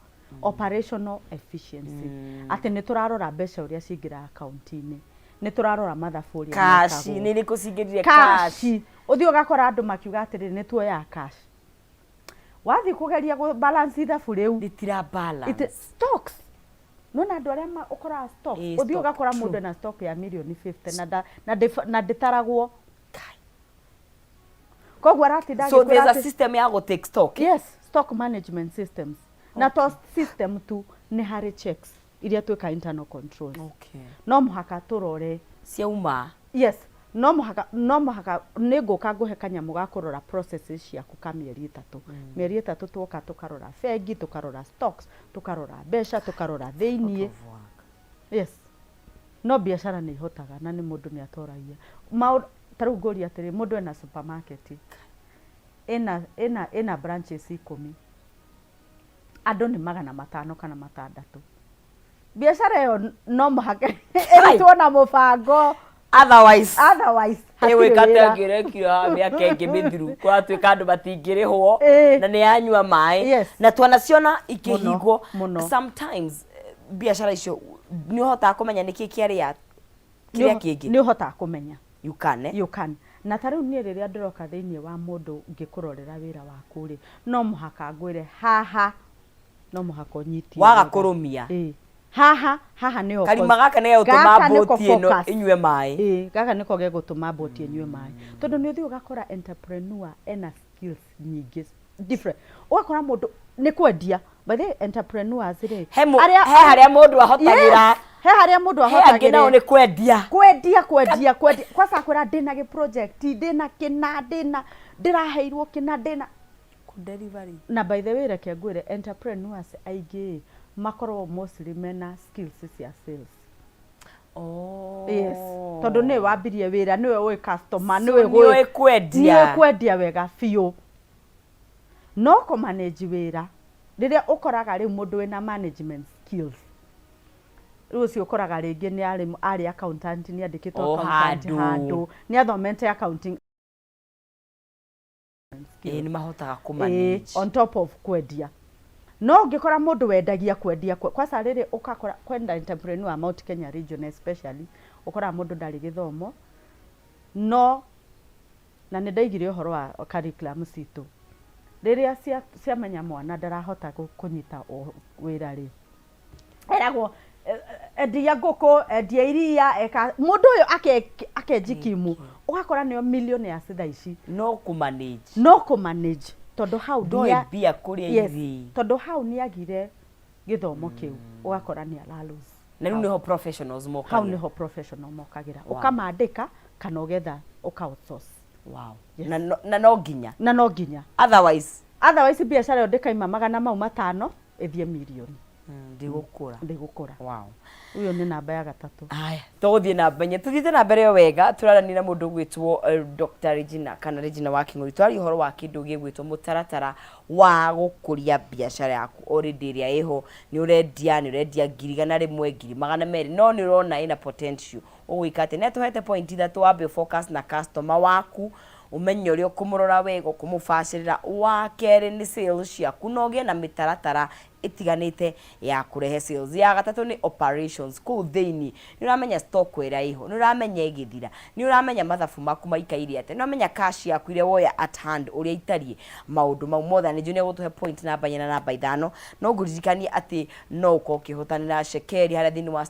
Operational efficiency. Atĩ nĩ tũrarora mbeca ũrĩa cingĩraga akaunti-inĩ. Nĩ tũrarora mathabu ũrĩa Cash, mekagwo. nĩ irĩkũ cingĩrire cash? Cash. Ũthiĩ ũgakora andũ makiuga atĩrĩrĩ, nĩ tuoyaga cash. Wathiĩ kũgeria gũ balance ithabu rĩu. Rĩtira balance. Ite, stocks. Nona andũ arĩa ũkoraga stock. Ĩ, Ũthiĩ stock, ũgakora true. mũndũ ena stock ya mirioni 50 na ndĩtaragwo. Kai. Koguo aratinda So agĩkwĩra there's a atĩ system ya gũ take stock. Yes, stock management systems. Na to system tu nĩ harĩ checks iria twĩka internal controls. No mũhaka tũrore ciauma. Yes, no mũhaka, no mũhaka nĩ ngũka ngũhe kanyamũ ga kũrora processes ciaku ka mĩeri 3. Mĩeri 3 tuoka tũkarora bengi, tũkarora stocks, tũkarora mbeca, tũkarora thĩiniĩ. Out of work. Yes. No biacara nĩ ihotaga na nĩ mũndũ nĩ atoragia. Maũndũ ta rĩu ngũria atĩrĩ, mũndũ ena supermarket, ĩna branches 10. Andũ nĩ 500 kana 600. Biacara ĩyo no mũhaka ĩrutwo na mũbango. Otherwise, Otherwise, hatirĩ ĩgwĩka ta wĩra. ĩngĩrekira mĩaka ĩngĩ mĩthiru, kũratuĩka andũ matingĩrĩhwo, na nĩ yanyua maĩ. Na twanaciona ikĩhingwo. Mũno, mũno. Sometimes, biacara icio nĩ ũhotaga kũmenya nĩkĩ kĩarĩa kĩrĩa kĩngĩ. Nĩ ũhotaga kũmenya. You can, eh? You can. Na ta rĩu niĩ rĩrĩa ndĩroka thĩiniĩ wa mũndũ ngĩkũrorera wĩra waku rĩ, no mũhaka ngwĩre haha, no mũhaka ũnyitie Waga wega. kũrũmia. Ĩĩ. Haha, haha nĩho Karima gaka nĩ gegũtũma gaka nĩko mbũti ĩno focus. ĩnyue maĩ. Ĩĩ, gaka nĩko gegũtũma mbũti ĩnyue maĩ. Tondũ nĩ ũthiĩ ũgakora entrepreneur ena skills nyingĩ different. Ũgakora mũndũ nĩ kwendia. By the way, entrepreneurs rĩ, He arĩa he harĩa mũndũ ahotagĩra. Yes, he harĩa mũndũ He angĩ nao ahotagĩra. nĩ kwendia. Kwendia, kwendia, kwendia. Kwanza akwĩra ndĩna gĩ project, ndĩna kĩna, ndĩna, ndĩraheirwo kĩna, ndĩna. Delivery. Na by the way, reke ngwĩre, entrepreneurs aingĩ makoragwo mostly mena skills cia sales. Yes, tondũ nĩwe wambirie wĩra, nĩwe ũĩ customer, So nĩwe nĩũĩ kwendia. Nĩũĩ kwendia wega biũ. No kũ manage wĩra, rĩrĩa ũkoraga rĩu mũndũ wĩna management skills, rĩu ũcio ũkoraga rĩngĩ nĩ arĩ accountant, nĩ andĩkĩtwo O accountant handũ. Handũ, nĩ athomete accounting. Ĩĩ, nĩ mahotaga kũ Ĩĩ, manage. On top of kwendia. No ũngĩkora mũndũ wendagia kwendia kwanza rĩrĩ ũkakora kwenda entrepreneur Mount Kenya region especially, ũkoraga mũndũ ndarĩ gĩthomo, no na nĩ ndaigire ũhoro wa curriculum citũ, rĩrĩa ciamenya mwana ndarahota kũnyita wĩra rĩ, eragwo endia ngũkũ, endia iria, eka mũndũ ũyũ akejikimu, ũgakora nĩo millionaires thaa ici. No kũ manage. No kũ manage, tondũ hau Ndoĩ mbia kũrĩa Yes, irĩ. Tondũ hau nĩagire gĩthomo kĩu, ũgakora nĩ ara lose. Na rĩu nĩho professionals Hau mokagĩra. Nĩho professional mokagĩra. Wow. Ũkamandĩka kana ũgetha ũka outsource. Wow. Yes. Na no nginya. Na no nginya. Otherwise. Otherwise biacara ĩyo ndĩkaima 500 ĩthiĩ mirioni. Ndĩgũkũra. Ndĩgũkũra. Wow. Ũyũ nĩ namba ya gatatũ. Aya, tũgũthiĩ na mbere, tũthiĩte na mbere o wega. Tũrarania na mũndũ ũgwĩtwo Dr. Regina kana Regina wa Kĩng'ori. Twaria ũhoro wa kĩndũ gĩgwĩtwo mũtaratara wa gũkũria biacara yaku. Already ĩrĩa ĩho, nĩ ũrendia 100,000, 200,000, no nĩ ũrona ĩna potential, ũgwĩka atĩa? Nĩ atũhete point ithatũ. Wambe focus na customer waku, ũmenye ũrĩa ũkũmũrora wega, ũkũmũbacĩrĩra. Wa kerĩ nĩ sales ciaku, na ũgĩe na mĩtaratara ĩtiganĩte ya kũrehe sales. Ya gatatũ nĩ operations kũu thĩinĩ. Nĩ ũramenya stock ĩrĩa ĩho, nĩ ũramenya ĩgĩthira, nĩ ũramenya mathabu maku maikaire atĩa, nĩ ũramenya cash yaku ĩrĩa woya at hand ũrĩa itariĩ. Maũndũ mau mothe nĩ njũĩ nĩ egũtũhe point namba 4 na namba 5. No ngũririkanie atĩ no ũkorwo ũkĩhotanĩra cekeri harĩa thĩinĩ wa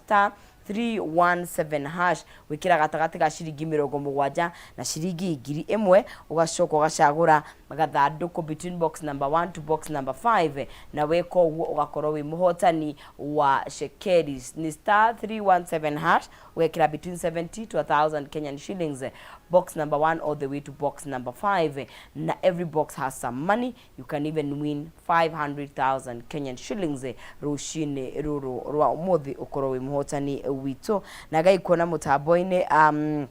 *317#. Gwĩkĩra gatagatĩ ga ciringi 70 na ciringi 1000, ũgacoka ũgacagũra gathandũkũ between box number 1 to box number 5, na weka ũguo ũgakorwo wĩ mũhotani wa cekeri. Nĩ *317#, ũgekĩra between 70 to 1000 Kenyan shillings, box number 1 all the way to box number 5, na every box has some money. You can even win 500,000 Kenyan shillings rũcinĩ rũrũ rwa ũmũthĩ, ũkorwo wĩ mũhotani witũ. Na Ngai kuona mũtambo-inĩ,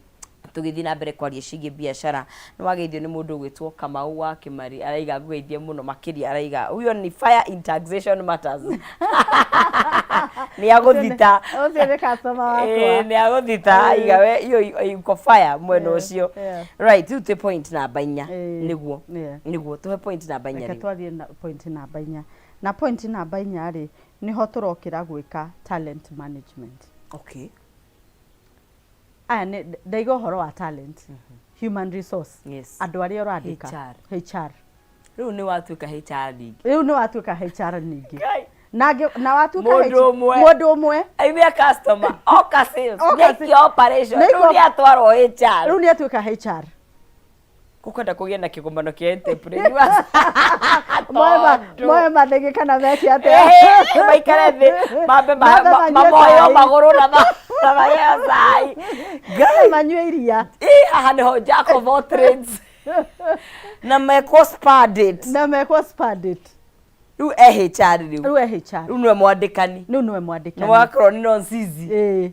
tũgĩthiĩ na mbere kwaria ciĩgiĩ biacara, nĩ wageithio nĩ mũndũ ũgwĩtwo Kamau wa Kĩmari. Araiga ngũgeithie mũno makĩria, araiga huyo ni fire in taxation matters, nĩ agũthita. Ũcio nĩ customer wakwa. Ĩĩ, nĩ agũthita, aiga we iyo iko fire mwena ũcio. Right, rĩu twĩ point namba 4. Nĩguo. Nĩguo tũhe point namba 4 Reke rĩu. Twathiĩ na point namba 4. Na point namba 4 rĩ, nĩho tũrokĩra gwĩka talent management. Aya nĩ ndaiga ũhoro wa talent, human resource, andũ arĩa ũrandĩka. HR. HR. Rĩu nĩ watuĩka HR ningĩ. Rĩu nĩ watuĩka HR ningĩ. Ngai. Na watuĩka Mũndũ HR ũmwe. Mũndũ ũmwe. Aimia customer oka sales. Oka nĩaikia operation. Nĩaikia rĩu nĩ atwarwo HR. Rĩu nĩ atuĩka HR. Gũkwenda kũgĩe na kĩgomano kĩa entrepreneurs. Moe Tondũ mathĩgĩ kana meke atĩa? Ĩhĩ, maikare thĩ mambe Mambe manyue mamoyo cai. magũrũ na maheo cai. Ngai. Manyue iria. Ĩ, haha nĩho jack of all trades na mekwo spa date. Na mekwo spa date. Rĩu e HR rĩu. Rĩu e HR. Rĩu nĩwe mwandĩkani. Rĩu nĩwe mwandĩkani. Nĩ wakorwo nĩ nonsizi.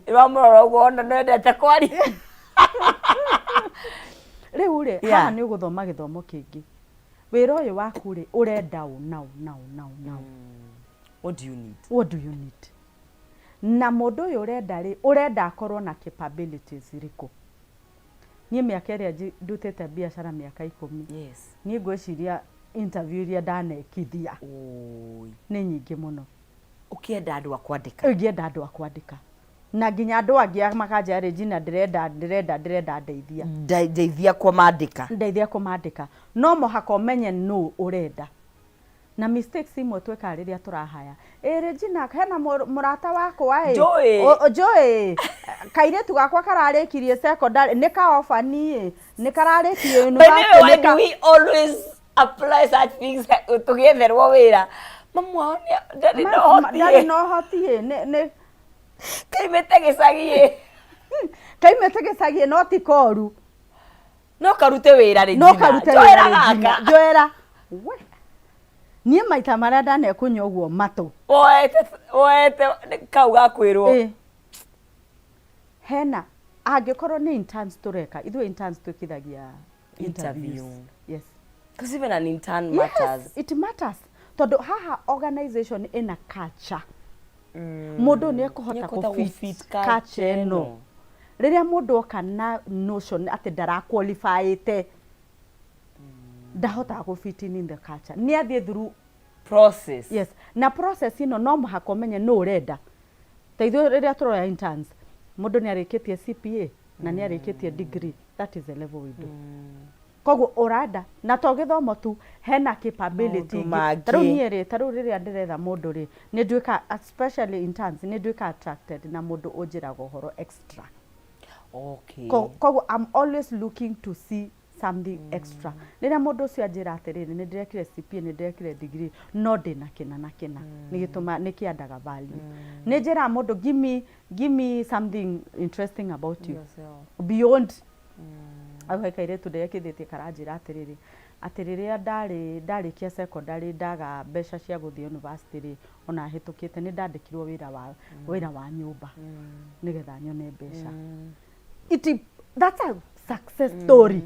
Wamũrora ũguo ona nĩwendete kwaria. Rĩu rĩ, haha nĩ ũgũthoma gĩthomo kĩngĩ. Wĩra ũyũ waku rĩ, ũrenda ũ na ũ na ũ na ũ na ũ? What do you need? What do you need? Na mũndũ ũyũ ũrenda rĩ, ũrenda akorwo na capabilities irĩkũ? Niĩ mĩaka ĩrĩa ndutĩte biacara, mĩaka 10, niĩ ngwĩciria interview iria ndanekithia Oi. nĩ nyingĩ mũno. Ũkĩenda andũ a kwandĩka. Ingĩenda andũ a kwandĩka, na nginya andũ angĩ makanjĩra, "Regina, ndĩrenda ndeithia." Ndeithia kũmandĩka. Ndeithia kũmandĩka. No mũhaka ũmenye nũ ũrenda. Na mistakes imwe twĩkaga rĩrĩa tũrahaya, ĩ Regina, hena mũrata wakwa ĩ. Njũĩ. Njũĩ kairĩtu gakwa kararĩkirie secondary, nĩ ka orphan ĩ, nĩ kararĩkirie By the way, university, why nĩ do we always apply such things tũgĩetherwo wĩra? Mamu wao ndarĩ na ũhoti. Ndarĩ ĩ. na ũhoti ĩ, nĩ Kaimĩte gĩcagi ĩ. Kaimĩte gĩcagi no ti koru. No karute wĩra, Regina. No karute Njoera wĩra, Regina. gaka. Njoera. We. Niĩ maita marĩa ndanekũnya ũguo matũ. Woete woete kau ga kwĩrwo. Ĩ. Hena angĩkorwo nĩ interns tũreka, ithuĩ interns twĩkithagia interviews. Interview. Yes. Because even an intern matters. Yes, it matters. Tondũ haha organization ĩna culture. Mũndũ nĩ ekũhota Nĩekũhota kũ fit gũ-fit culture culture ĩno. ĩno. Rĩrĩa mũndũ oka na notion atĩ ndaraqualifyĩte, ndahotaga gũ fit in the culture. Nĩ athiĩ through Process. Yes, na process ĩno no mũhaka ũmenye nũ ũrenda. Ta ithuĩ rĩrĩa tũroya interns, mũndũ nĩ arĩkĩtie CPA na nĩ arĩkĩtie degree, that is the level we do. Koguo ũrenda, na to gĩthomo tu, hena capability Maũndũ ingĩ. mangĩ. Ta rĩu niĩ rĩ, ta rĩu rĩrĩa ndĩretha mũndũ rĩ, nĩ nduĩkaga, especially interns, nĩ nduĩkaga attracted na mũndũ ũnjĩraga ũhoro extra. Okay. Koguo I'm always looking to see something extra. Rĩrĩa mũndũ ũcio anjĩra atĩrĩrĩ, nĩ ndĩrekire CPA, nĩ ndĩrekire degree, no ndĩna kĩna na kĩna, nĩ gĩtũma, nĩ kĩandaga value. Nĩ njĩraga mũndũ, give me something interesting about you. Yourself. Beyond. Hau he kairĩtu ndĩrekithĩtie karanjĩra atĩrĩrĩ, atĩ rĩrĩa ndarĩ ndarĩkia secondary ndaga mbeca cia gũthiĩ university rĩ, ona hĩtũkĩte nĩ ndandĩkirwo wĩra wa nyũmba nĩgetha nyone mbeca. That's a success story.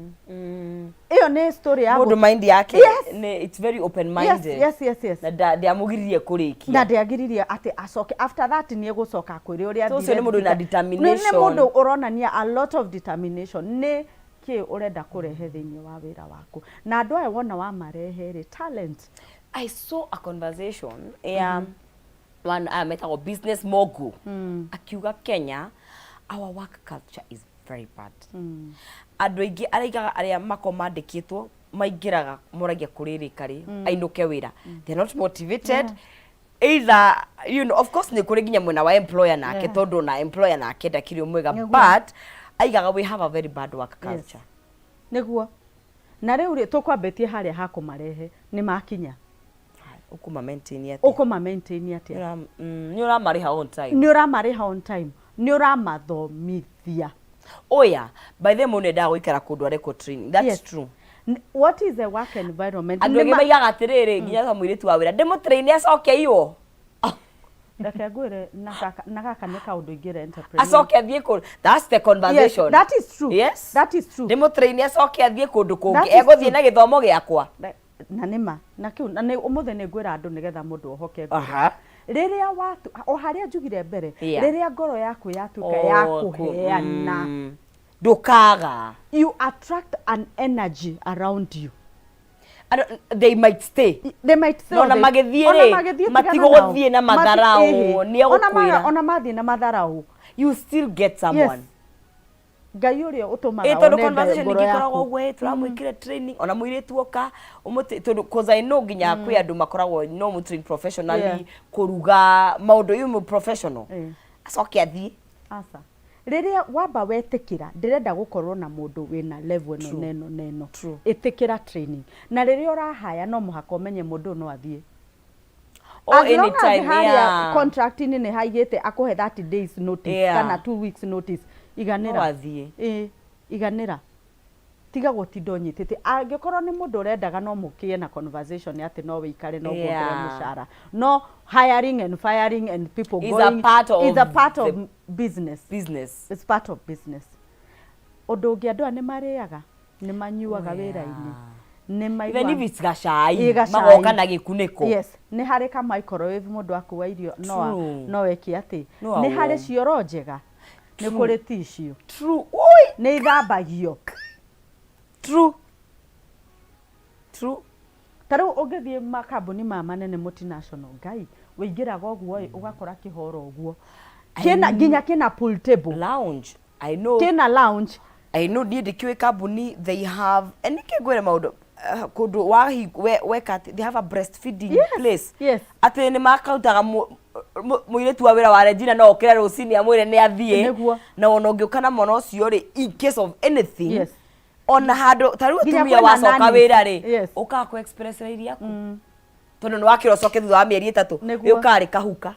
Ĩyo nĩ story ya Mũndũ mind yake Yes. nĩ it's very open minded. Yes. Na ndĩamũgiririe kũrĩkia. Na ndĩagiririe atĩ acoke after that nĩ egũcoka akwĩre ũrĩa So ũcio nĩ athire mũndũ wĩna thutha. determination. Nĩ mũndũ ũronania a lot of determination. Nĩ kĩ ũrenda kũrehe thĩinĩ wa wĩra waku, na andũ aya wona wamarehe rĩ, talent. I saw a conversation ya one metagwo business mogul akiuga Kenya our work culture is very bad. Andũ aingĩ araigaga arĩa makoragwo mandĩkĩtwo maingĩraga moragia kũrĩrĩka rĩ ainũke wĩra. They are not motivated. Either of course nĩ kũrĩ nginya mwena wa employer nake, tondũ na employer nake ndakĩrĩ o mwega, but aigaga we have a very bad work culture. Nĩguo na rĩu rĩ, tũkwambĩtie harĩa ha kũmarehe nĩ makinya. Ũkũma maintain atĩa? Ũkũma maintain atĩa? Nĩ ũramarĩha on time? Nĩ ũramarĩha on time, nĩ ũramathomithia? Oh yeah, by the way, mũndũ endaga gũikara kũndũ arekwo training, that's true. What is the work environment? Andũ angĩ maigaga atĩrĩrĩ, nginya ta mũirĩtu wa wĩra ndĩmũtrain acoke aiywo. Reke ngwĩre, na gaka nĩ kaũndũ ingĩra entrepreneur. Acoke athiĩ kũndũ, that's the conversation. Yes, that is true. That is true. Ndĩmũtrain acoke athiĩ kũndũ That kũngĩ is egũthiĩ true. na gĩthomo gĩakwa. Na nĩ ma na kĩu na nĩ ũmũthĩ nĩ ngwĩra andũ nĩgetha mũndũ ohoke ngoro. Rĩrĩa watu o harĩa njugire mbere, rĩrĩa ngoro yaku yatuĩka ya Oh, kũheana, ndũkaga. You attract an energy around you. Andũ, they might stay. They might say No, na magĩthiĩ ona rĩ, magĩthiĩ tigana matigũgũthiĩ nao. Na matharaũ, Ĩhĩ. nĩ Ona egũkwĩra. Ona mathiĩ na matharaũ. You still get someone. Yes. Ngai ũrĩa ũtũmaga Ĩ tondũ one conversation ngoro ingĩ ĩkoragwo yaku. ũguo, ĩ tũramwĩkire training ona mũirĩtu oka ũmũte tondũ cause I know nginya kwĩ andũ makoragwo no mũ train professionally kũruga maũndũ you professional acoke athiĩ. Aca, rĩrĩa wamba wetĩkĩra ndĩrenda gũkorwo na mũndũ wĩna level ĩno True. na ĩno na ĩno, True. ĩtĩkĩra training, na rĩrĩa ũrahaya no mũhaka ũmenye mũndũ ũyũ no athiĩ. Oh, As long as anytime, harĩa contract-inĩ nĩ haigĩte akũhe 30 days notice kana 2 weeks notice, iganĩra. No athiĩ. Ĩ, iganĩra, tiga gũtinda ũnyitĩte. Angĩkorwo nĩ mũndũ ũrendaga no mũkĩe na conversation atĩ no wĩikare no kuongerera mũcara, no hiring and firing and people Is a going part of is a part of the business. Business. It's part of business. Ũndũ ũngĩ, andũ aya nĩ marĩaga, nĩ manyuaga Oh, yeah. wĩra-inĩ, nĩ Even if it's gacai, Ĩ, gacai. Magoka na gĩkunĩko. Yes, nĩ harĩ ka microwave mũndũ akua irio no no eke atĩ No nĩ harĩ a-warm. cioro njega, nĩ kũrĩ tissue, True. Oi! Nĩ ithambagio. True. Ta rĩu ũngĩthiĩ makambuni maya manene multinational, ngai, wĩingĩraga ũguo ĩ, ũgakora kĩhoro ũguo kĩna nginya kĩna pool table. Lounge. I know. Kĩna lounge. I know, niĩ ndĩkĩũĩ kambuni they have and nĩkĩ ngwĩre maũndũ kũndũ wahi weka atĩ they have a breastfeeding place, atĩ nĩ makautaga mũirĩtu wa wĩra wa Regina no okĩre rũcinĩ amwĩre nĩ athiĩ. Na ona ũngĩũka na mwana ũcio rĩ, in case of anything, ona handũ ta rĩu Nginya atumia kwĩna wacoka nannies. wĩra rĩ, ũkaga kũ express iria yaku tondũ nĩ wakĩra ũcoke thutha wa mĩeri 3, ũkaga rĩ kahuka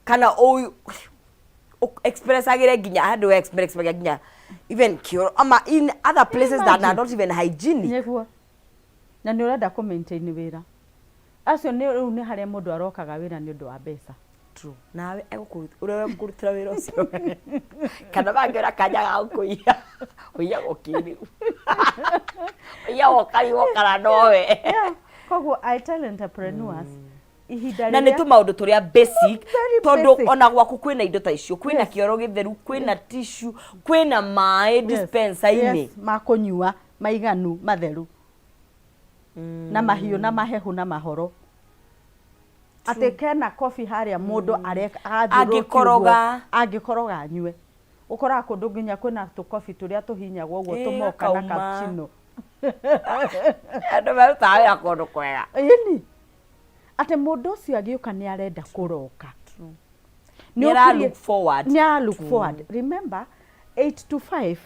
kana ũyũ expressagĩre nginya handũ express nginya even kĩoro ama in other places that are Imagine. not even hygienic. Nĩguo, na nĩ ũrenda kũ maintain wĩra. Acio nĩ rĩu nĩ harĩa mũndũ arokaga wĩra nĩ ũndũ wa mbeca. True. Nawe egũkũruta ũrĩa ũkũrutĩra wĩra ũcio kana mangĩona kanya ga gũkũiya ũiyagwo kĩrĩu ũiyagwo ũkarigwo kana nowe. Yeah. Koguo I tell entrepreneurs ihinda Na nĩ rĩrĩa tũmaũndũ tũrĩa basic Very tondũ basic. ona gwaku kwĩna indo ta icio, kwĩna Yes. kĩoro gĩtheru, kwĩna tissue, kwĩna maĩ Yes. dispenser-inĩ. Yes, ma kũnyua maiganu matheru na mahiũ na mahehu na mahoro atĩ kena kobi harĩa mũndũ areka agathiũrũrũkia Angĩkoroga. ũguo, angĩkoroga anyue ũkoraga kũndũ nginya kwĩna tũkobi tũrĩa tũhinyagwo ũguo Ĩ, tũmoka na gakauma. cappuccino. Andũ marutaga wĩra kũndũ kwega. Ĩni atĩ mũndũ ũcio agĩũka nĩ arenda kũroka. Nĩ ara look forward. Nĩ ara look forward. Remember 8 to 5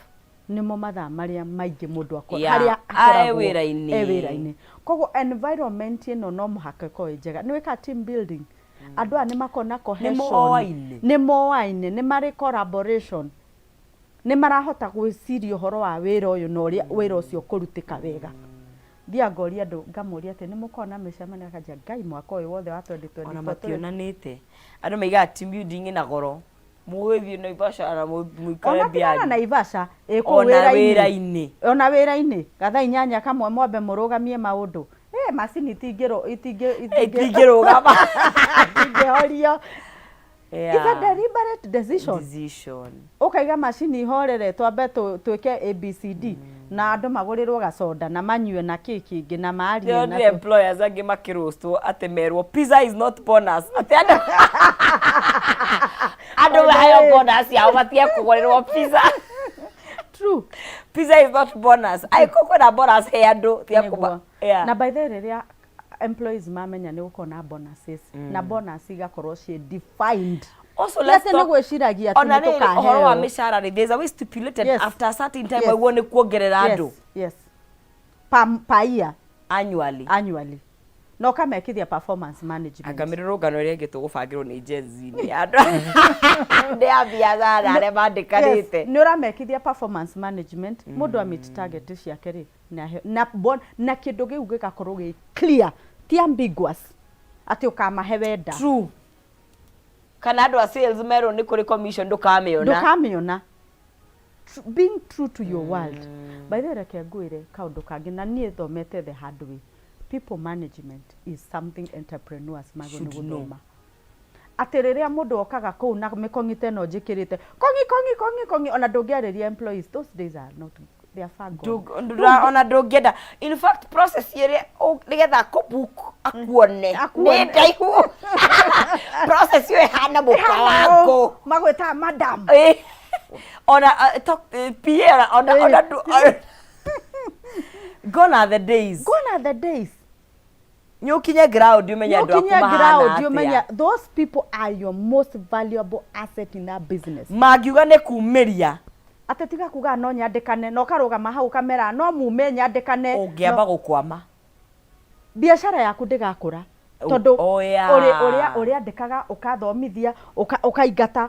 nĩmo mathaa marĩa maingĩ mũndũ ako- harĩa E akoragwo wĩra-inĩ. e wĩra-inĩ. Koguo environment ĩno no mũhaka ĩkorwo ĩ njega. Nĩ wĩkaga team building, andũ aya nĩ makoragwo na cohesion, moaine. Nĩ moaine, nĩ marĩ collaboration, nĩ marahota gwĩciria ũhoro wa wĩra ũyũ na ũrĩa wĩra ũcio ũkũrutĩka wega. Thiaga ngoria andũ ngamoria atĩ nĩ mũkoragwo na mĩcemanio, akanjia Ngai mwaka ũyũ wothe wa 2024 Ona mationanĩte. Andũ maigaga team building ĩna goro. Mũgĩthiĩ Naivasha na mũikare Ona tigana mbianyu. Naivasha ĩ kũu Ona wĩra-inĩ. wĩra-inĩ. Ona wĩra-inĩ gathaa 8 kamwe mwambe mũrũgamie maũndũ. Eh, macini itingĩrũ itingĩ Itingĩrũgama. Itingĩhorio. Yeah. It's a deliberate decision. Decision. Ũkaiga macini ihorere twambe twĩke ABCD na andũ magũrĩrwo gacoda na manyue na kĩ kĩngĩ na marie na Ndĩronire employers angĩ makĩrũstwo atĩ merwo pizza is not bonus. Atĩ andũ andũ maheo bonus yao matige kũgũrĩrwo pizza. True. Pizza is not bonus. Angĩkorwo kwĩna bonus he andũ tiga kũma. Nĩguo. Yeah. Na by the way rĩrĩa employees mamenya nĩ gũkorwo na bonuses na bonus igakorwo ciĩ defined. Also, Ti let's atĩ nĩ talk- gwĩciragia atĩ ona nĩ rĩrĩ ũhoro wa tũkaheo. mĩcara rĩ, there's a way stipulated Yes. after a certain time Yes. waiguo nĩ kuongerera andũ. Yes, yes. Per year. Annually. Annually. Na ũkamekithia performance management. Anga mĩrũrũngano ĩrĩa ĩngĩ tũgũbangĩrwo nĩ Gen Z nĩ andũ nĩ a biacara na arĩa mandĩkanĩte. Yes, nĩ ũramekithia performance management mũndũ a meet target ciake rĩ nĩ aheo na bon, na kĩndũ kĩu gĩgakorwo gĩ clear ti ambiguous atĩ ũkamahe wenda. True. Kana andũ a sales merwo nĩ kũrĩ commission ndũkamĩona. Ndũkamĩona. Being true to your world. By the way, reke ngwĩre kaũndũ kangĩ na niĩ thomete the hard way. People management is something entrepreneurs magĩrĩirwo nĩ Should know. gũthoma. Atĩ rĩrĩa mũndũ okaga kũu na mĩkong'i ta ĩno njĩkĩrĩte, kongi kongi kongi kongi, ona ndũngĩarĩria employees, those days are not, they are far gone. Ona ndũngĩenda in fact process ĩrĩa nĩgetha akũbook akuone Akuone. nĩ ndaihu process ĩyo ĩhana mũka wa ngũ. Magwĩtaga madam. Ĩ. Ona talk, PA ona ona ona gone are the days. Gone are the days. Nĩ ũkinye ground ũmenye andũ aku Nĩũkinye mahana ground ũmenye atĩa. those people are your most valuable asset in that business. Mangiuga nĩ kumĩria. Atĩ tiga kuga no nyandĩkane na ũkarũgama hau ũkamera no mume nyandĩkane. Ũngĩamba gũkwama. Biacara yaku ndĩgakũra. Tondũ Oh, yeah. ũrĩa ũrĩandĩkaga ũkathomithia ũkaingata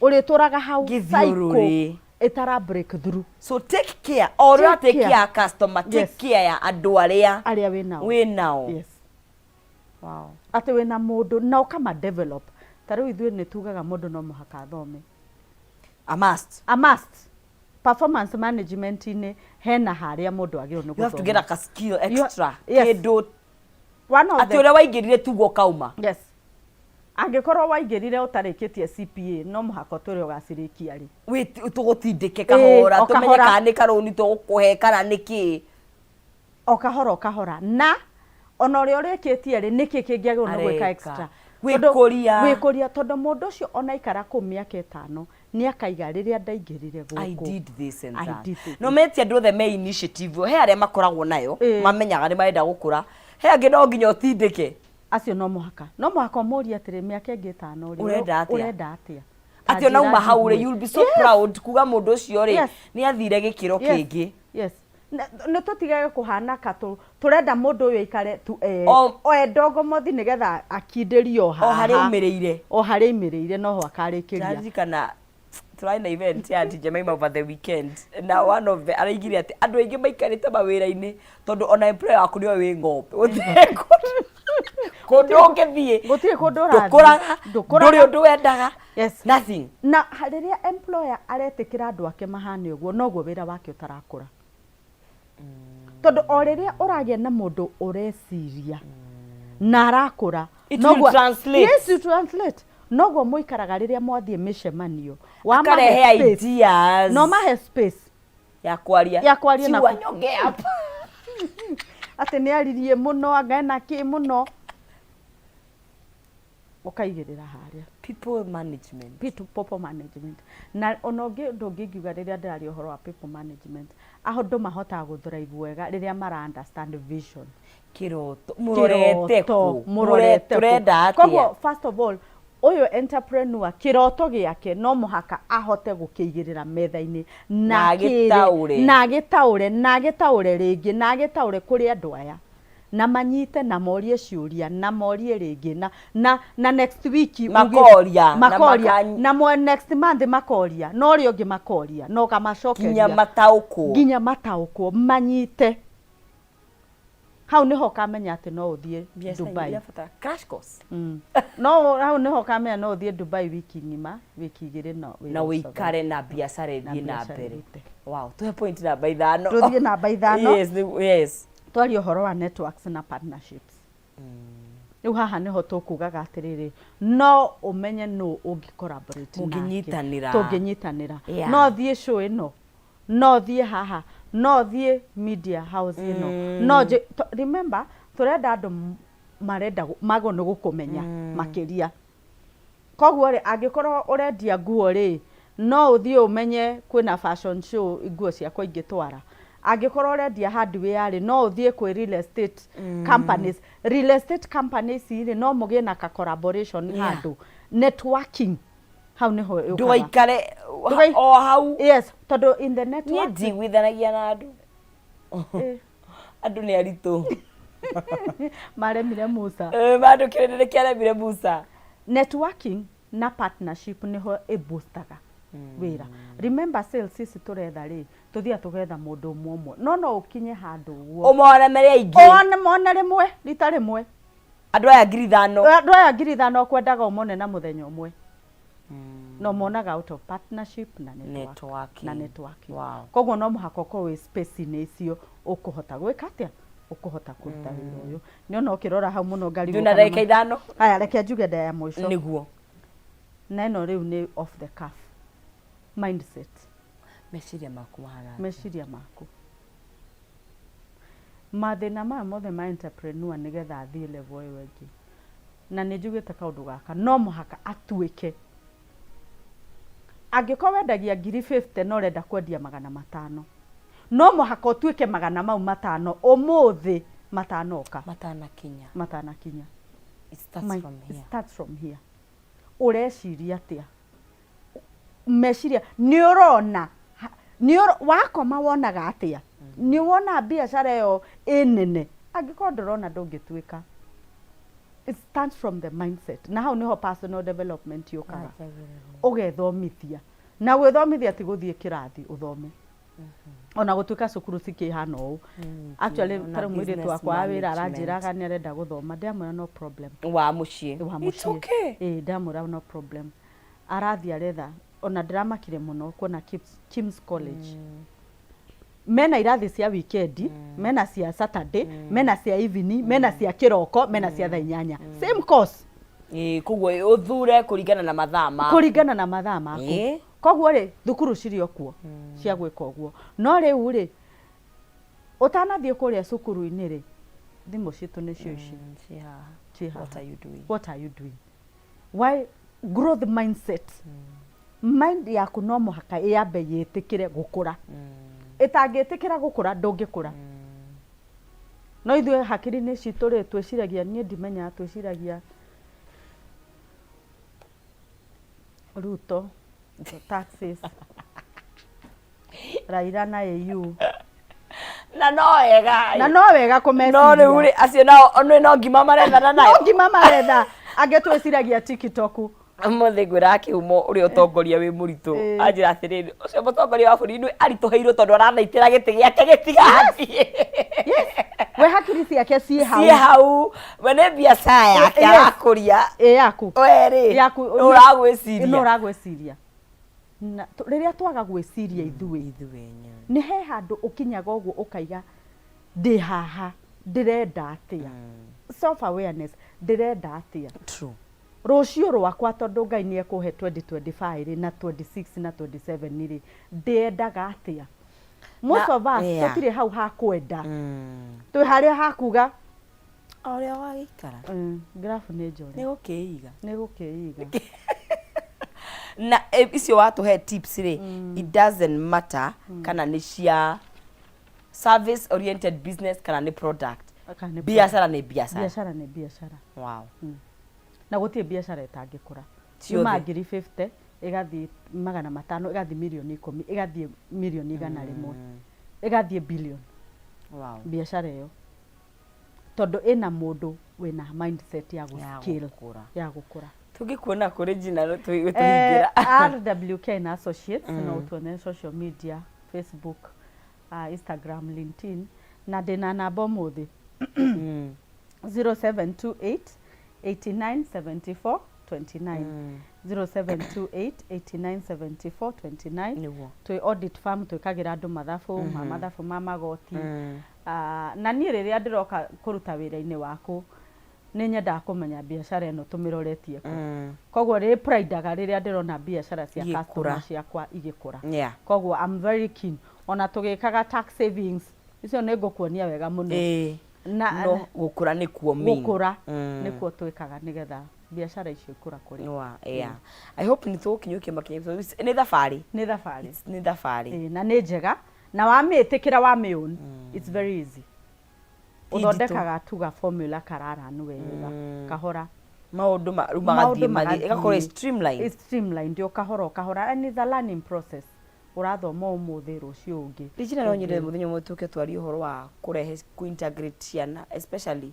ũrĩtũraga hau Gĩthiũrũrĩ. cycle ĩtara break through. So take care. O ũrĩa Take take care. care customer, take Yes. care ya andũ arĩa Arĩa wĩnao. wĩnao. Yes. Wow. Atĩ wĩna mũndũ na ũkama develop. Ta rĩu ithuĩ nĩ tugaga mũndũ no mũhaka athome. A must. A must. Performance management-inĩ hena harĩa mũndũ agĩrĩirwo nĩ You have to get gũthoma. a skill extra. Yes. Kĩndũ One of atĩ the ũrĩa waingĩrire tugo ũkauma. Yes. Angĩkorwo waingĩrire ũtarĩkĩtie CPA no mũhaka ũtwĩre ũgacirĩkia rĩ. Tũgũtindĩke kahora, o tũmenye kahora. kana nĩ karũni tũgũkũhe kana nĩ kĩ. O kahora o kahora. Na ona ũrĩa ũrĩkĩtie rĩ nĩkĩ kĩngĩ agĩrĩirwo nĩ gwĩka Areka. extra. Gwĩkũria. Gwĩkũria tondũ mũndũ ũcio ona aikara kũu mĩaka 5 nĩ akaiga rĩrĩa ndaingĩrire gũkũ. I did this and I that. did this. No metie andũ othe me initiative, he arĩa makoragwo nayo, mamenyaga nĩ marenda gũkũra. He angĩ no nginya ũtindĩke. Acio no mũhaka. No mũhaka ũmũrie atĩrĩ mĩaka ĩngĩ 5 rĩ, Ũrenda atĩa? Ũrenda atĩa? Atĩ ona uma hau rĩ, Njĩra you'll be so Yes. proud kuga mũndũ ũcio rĩ, Yes. nĩ athire gĩkĩro Yes. kĩngĩ. Yes. Nĩ tũtigage kũhana ka tũrenda mũndũ ũyũ aikare tu O- e ndongomothi nĩgetha akindĩrie o O harĩa haha. aumĩrĩire. O harĩa aumĩrĩire noho akarĩkĩria. Ndaririkana Tũrarĩ na event ya Aunty Jemima over the weekend na one of the araigire atĩ andũ aingĩ maikarĩte mawĩra-inĩ tondũ ona employer waku nĩoĩ wĩ ng'ombe, gũtirĩ kũndũ ũngĩthiĩ. Gũtirĩ kũndũ ũrathiĩ. Ndũkũraga. Ndũkũraga. Ndũrĩ ũndũ wendaga. Nothing. Na rĩrĩa employer aretĩkĩra andũ ake mahane ũguo, noguo wĩra wake ũtarakũra, tondũ o rĩrĩa ũragĩa na mũndũ ũreciria na arakũra, It will translate. Yes, it translate. Noguo mũikaraga rĩrĩa mwathiĩ mĩcemanio. Wamahe Akarehe space. ideas. No mahe space ya kwaria. Ya kwaria na Ciua nyonge hapa. Atĩ nĩ aririe mũno, anga ena kĩ mũno, ũkaigĩrĩra harĩa. People management. People management. Na ona ũngĩ ũndũ ũngĩ ingiuga rĩrĩa ndĩraria ũhoro wa people management, andũ mahotaga gũ thrive wega rĩrĩa mara understand vision. Kĩroto, mũrorete Kĩroto, kũ? mũrorete kũ. Tũrenda atĩa? Koguo first of all, ũyũ entrepreneur, kĩroto gĩake no mũhaka ahote gũkĩigĩrĩra metha-inĩ Na na akĩre- agĩtaũre. Na agĩtaũre, na agĩtaũre rĩngĩ, na agĩtaũre kũrĩ andũ aya, na manyite, na morie ciũria, na morie rĩngĩ, na next week Makoria, na makoria, na mwe next month makoria, na ũrĩa ũngĩ makoria, na ũkamacokeria. Nginya mataũkwo. Nginya mataũkwo, manyite. Hau nĩho ũkamenya atĩ no ũthiĩ Biacara Dubai. irabatara crash course. No hau nĩho ũkamenya no ũthiĩ Dubai wiki ng'ima, wiki 2, no wĩra Na ũcoke. ũikare na biacara Na ĩthiĩ na biacara mbere. ĩrute. Wow, tuhe point namba 5. Tũthiĩ namba 5. Yes, yes. Twarie ũhoro wa networks na partnerships. Rĩu haha nĩho tũkugaga atĩrĩrĩ, no ũmenye nũ ũngĩ collaborate nake. Mũngĩnyitanĩra. Tũngĩnyitanĩra. No thiĩ show ĩno, no thiĩ haha, no thiĩ media house ĩno, no remember tũrenda andũ marenda magwo nĩ gũkũmenya makĩria. Koguo rĩ, angĩkorwo ũrendia nguo rĩ, no ũthiĩ ũmenye kwĩna fashion show, nguo ciakwa ingĩtwara. Angĩkorwo ũrendia hardware rĩ, no ũthiĩ kwĩ real estate companies. Real estate companies rĩ, no mũgĩe na ka collaboration handũ. Networking hau nĩho yũkaga. Ndũgaikare o hau. Yes, tondũ in the Niĩ network ndiguithanagia na andũ. Andũ nĩ aritũ. Maremire Musa. Eh, andũ kĩrĩndĩ kĩaremire Musa. Networking na partnership nĩho ĩboostaga wĩra. Remember, sales ici tũretha rĩ, tũthiaga tũgetha mũndũ ũmwe ũmwe, no no ũkinye handũ ũguo ũmone marĩ aingĩ. One mone rĩmwe, rita rĩmwe. Andũ aya 5,000. Andũ aya 5,000 ũkwendaga ũmone na mũthenya ũmwe, no monaga out of partnership na network, Networking. Na networking. Koguo no mũhaka ũkorwo wĩ space-inĩ icio ũkũhota gwĩka atĩa, ũkũhota kũruta wĩra ũyũ. Nĩ ona ũkĩrora hau mũno ngarigwo Twĩna kana ndagĩka 5. Haya, reke njuge ndaya ya mũico. Nĩguo. Na ĩno rĩu nĩ off the cuff, mindset. Meciria maku mahana atĩa? Meciria maku, mathĩna maya mothe ma entrepreneur, nĩgetha athiĩ level ĩyo ĩngĩ, na nĩ njugĩte kaũndũ gaka, no mũhaka atuĩke, angĩkorwo wendagia 50,000 na ũrenda kwendia 500, no mũhaka ũtuĩke magana mau matano ũmũthĩ matanoka. Matanakinya. Matanakinya. It starts from It here. starts from here. Ũreciria atĩa? Meciria nĩ ũrona wakoma wonaga atĩa? Nĩ wona biacara ĩyo ĩ nene? Angĩkorwo ndũrona, ndũngĩtuĩka. It starts from the mindset, na hau nĩho personal development yũkaga. Ũgethomithia, na gwĩthomithia ti gũthiĩ kĩrathi ũthome, ona gũtuĩka cukuru cikĩhana ũũ. Actually, Ona tarĩu mũirĩtu business wakwa wa wĩra management. aranjĩraga nĩ arenda gũthoma. Ndamwĩra no problem. Wa mũciĩ. Wa It's mũciĩ. okay. Ĩĩ, ndamwĩra no problem. Arathiĩ aretha, ona ndĩramakire mũno kuona Kim's College mena irathi cia weekend, mena cia Saturday, mena cia evening, mena cia kĩroko, mena cia thaa 8, same course. Ĩĩ, koguo ũthure kũringana na mathaa maku. Kũringana na mathaa maku. Koguo rĩ, thukuru cirĩ o kuo cia gwĩka ũguo. No rĩu rĩ, ũtanathiĩ kũrĩa cukuru-inĩ rĩ, thimũ citũ nĩcio ici. Ciĩ haha. Ciĩ haha. What are you doing? What are you doing? Why growth mindset? Mind yaku no mũhaka ĩyambe yĩtĩkĩre gũkũra. Ĩtangĩtĩkĩra gũkũra, ndũngĩkũra. No ithuĩ hakiri-inĩ citũ rĩ, twĩciragia, niĩ ndimenyaga, twĩciragia Ruto, taxes, Raila na AU. Na no wega. Na no wega kũmeciria. No rĩu rĩ, acio nao nĩ no ngima marethana no nayo. Ngima maretha. Angĩ twĩciragia TikTok. Ũmũthĩ ngwĩraga kĩhumo ũrĩa ũtongoria wĩ mũritũ. Anjĩra atĩrĩrĩ, ũcio mũtongoria wa bũrũri nĩ aritũhĩirwo tondũ arathaitĩra gĩtĩ gĩake gĩtigathiĩ. We hakiri ciake ciĩ hau. Ciĩ hau. We nĩ biacara yake arakũria. Ĩ yaku. We rĩ, Yaku. nũ ũragwĩciria? Nũ ũragwĩciria? Na rĩrĩa twaga gwĩciria ithuĩ, Ithuĩ enyewe. nĩ he handũ ũkinyaga ũguo ũkaiga ndĩ haha ndĩrenda atĩa? Self awareness, ndĩrenda atĩa? True. Rũciũ rwakwa tondũ Ngai nĩ ekũhe 2025 rĩ na 26 na 27 rĩ, ndĩendaga atĩa? Most Na- of us yeah. tũtirĩ hau ha kwenda. Twĩ harĩa ha kuga O ũrĩa wagĩikara. Graph nĩ njore. Nĩ gũkĩiga. Nĩ gũkĩiga. Na icio watũhe tips rĩ, it doesn't matter kana nĩ cia service oriented business kana nĩ product. Kana nĩ Biacara nĩ biacara. Biacara nĩ biacara. Wow. Na gũtirĩ biacara ĩtangĩkũra. Ciothe. Yuma ngiri 50 ĩgathiĩ 500, ĩgathiĩ mirioni 10, ĩgathiĩ mirioni 100, ĩgathiĩ billion. Wow. Biacara ĩyo. Tondũ ĩna mũndũ wĩna mindset ya Ya gũ-scale, gũkũra. Ya gũkũra. Tũngĩkuona kũ Regina gũtũhingĩra? RWK na Associates, no ũtuone social media, Facebook, Instagram, LinkedIn, na ndĩna namba ũmũthĩ, 0728 89 74 29, 0728 89 74 29. Nĩguo. Twĩ audit firm, twĩkagĩra andũ mathabu ma mathabu ma magoti. Ah, na niĩ rĩrĩa ndĩroka kũruta wĩra-inĩ waku nĩ nyendaga kũmenya biacara ĩno tũmĩroretie kũ. Koguo rĩ pridaga rĩrĩa ndĩrona biacara cia Igĩkũra. customer ciakwa igĩkũra. Koguo I'm very keen, ona tũgĩkaga tax savings icio nĩ ngũkuonia wega mũno. Na no gũkũra nĩkuo main. Gũkũra nĩkuo twĩkaga nĩgetha biacara icio ikũra kũrĩ. Wa, yeah. I hope nĩ tũgũkinyũkia makinya nĩ thabarĩ. Nĩ thabarĩ. Nĩ thabarĩ. Ĩĩ, na nĩ njega na wamĩtĩkĩra wamĩown, it's very easy. Ti nditũ. Ũthondekaga tuga formula kararanu wega kahora. Maũndũ rĩu magathiĩ Maũndũ mathiĩ ĩgakorwo magathiĩ. ĩ streamlined. It's streamlined o kahora o kahora, and it's a learning process, ũrathoma ũmũthĩ, rũciũ ũngĩ. Regina, no nyende mũthenya ũmwe tũke twarie ũhoro wa kũrehe kũ-integrate ciana, especially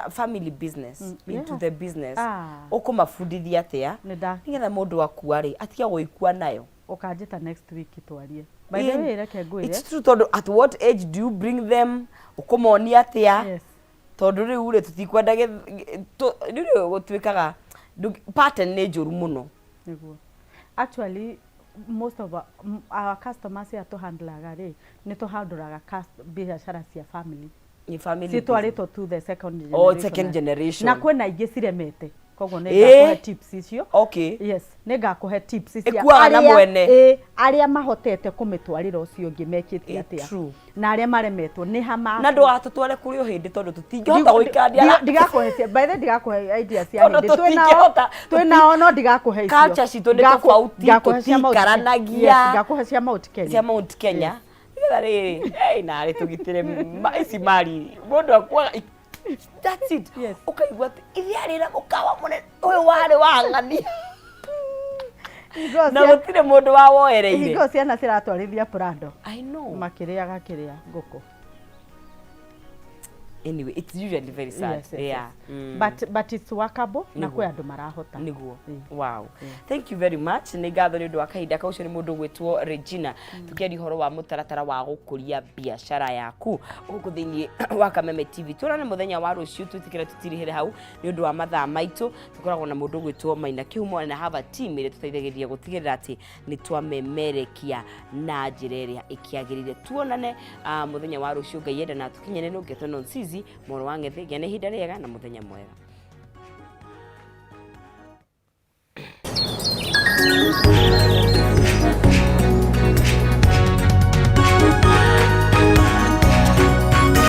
family business, into the business. Ũkũmabundithia atĩa Nĩ nda nĩgetha mũndũ akua rĩ atige gũgĩkua nayo? Ũkanjĩta next week twarie. By the way, reke ngwĩre. It's true, tondũ at what age do you bring them? Ũkũmonia atĩa? Tondũ rĩu rĩ tũtikwenda rĩu rĩ gũtuĩkaga pattern nĩ njũru mũno. Nĩguo. Actually, most of our customers aya tũhandlaga rĩ, nĩ tũhandũraga biacara cia family. Nĩ family. Citwarĩtwo to the second Oh, generation. Second generation. Na kwĩna ingĩ ciremete. Koguo nĩ ngakũhe tips icio. Yes, nĩ ngakũhe tips cia Ĩkuaga na mwene. Ĩ, arĩa mahotete kũmĩtwarĩra ũcio ũngĩ mekĩte atĩa. True. Na arĩa maremetwo nĩ ha ma Na ndũgatũtware kũrĩ o hĩndĩ tondũ tũtingĩhota gũikara ndiara. Ndigakũhe cia, by the way, ndigakũhe idea cia Tondũ hĩndĩ. Twĩ nao, tũtingĩhota- twĩ nao no ndigakũhe icio. Culture citũ nĩ tofauti, Ngakũhe cia Mount Kenya. tũtiikaranagia. Yes, ngakũhe cia Mount Kenya. Cia Mount Kenya nĩgetha rĩrĩ narĩ tũgitĩre ici mari mũndũ akuaga that's it. Ũkaigua atĩ ithe arĩ na mũkawa mũnene ũyũ warĩ wa ng'ania Hingo na gũtirĩ mũndũ wawoereire. Hingo ciana ciratwarithia Prado. I know. Makĩrĩaga kĩrĩa ngũkũ. Anyway, it's usually very sad. Yes. But it's workable na Nĩguo. kwĩ andũ marahota. Niguo. Wow, thank you very much, nĩ ngatho nĩ ũndũ wa kahinda kau. Ũcio nĩ mũndũ ũgwĩtwo Regina, tũkĩaria ũhoro wa mũtaratara wa gũkũria biacara yaku gũkũ thĩinĩ wa Kameme TV. Tuonane mũthenya wa rũciũ. Twĩtĩkĩre tũtirihĩre hau nĩ ũndũ wa mathaa maitũ. Tũkoragwo na mũndũ ũgwĩtwo Maina Kĩhumo na have a team ĩrĩa tũteithagĩrĩria gũtigĩrĩra atĩ nĩ twamemerekia na njĩra ĩrĩa ĩkĩagĩrĩire. Tuonane mũthenya wa rũciũ Ngai enda na tũkinyane. Nũngetwo Nonsizi Moro wa Ng'ethe. Gĩa na ihinda rĩega na mũthenya mwega.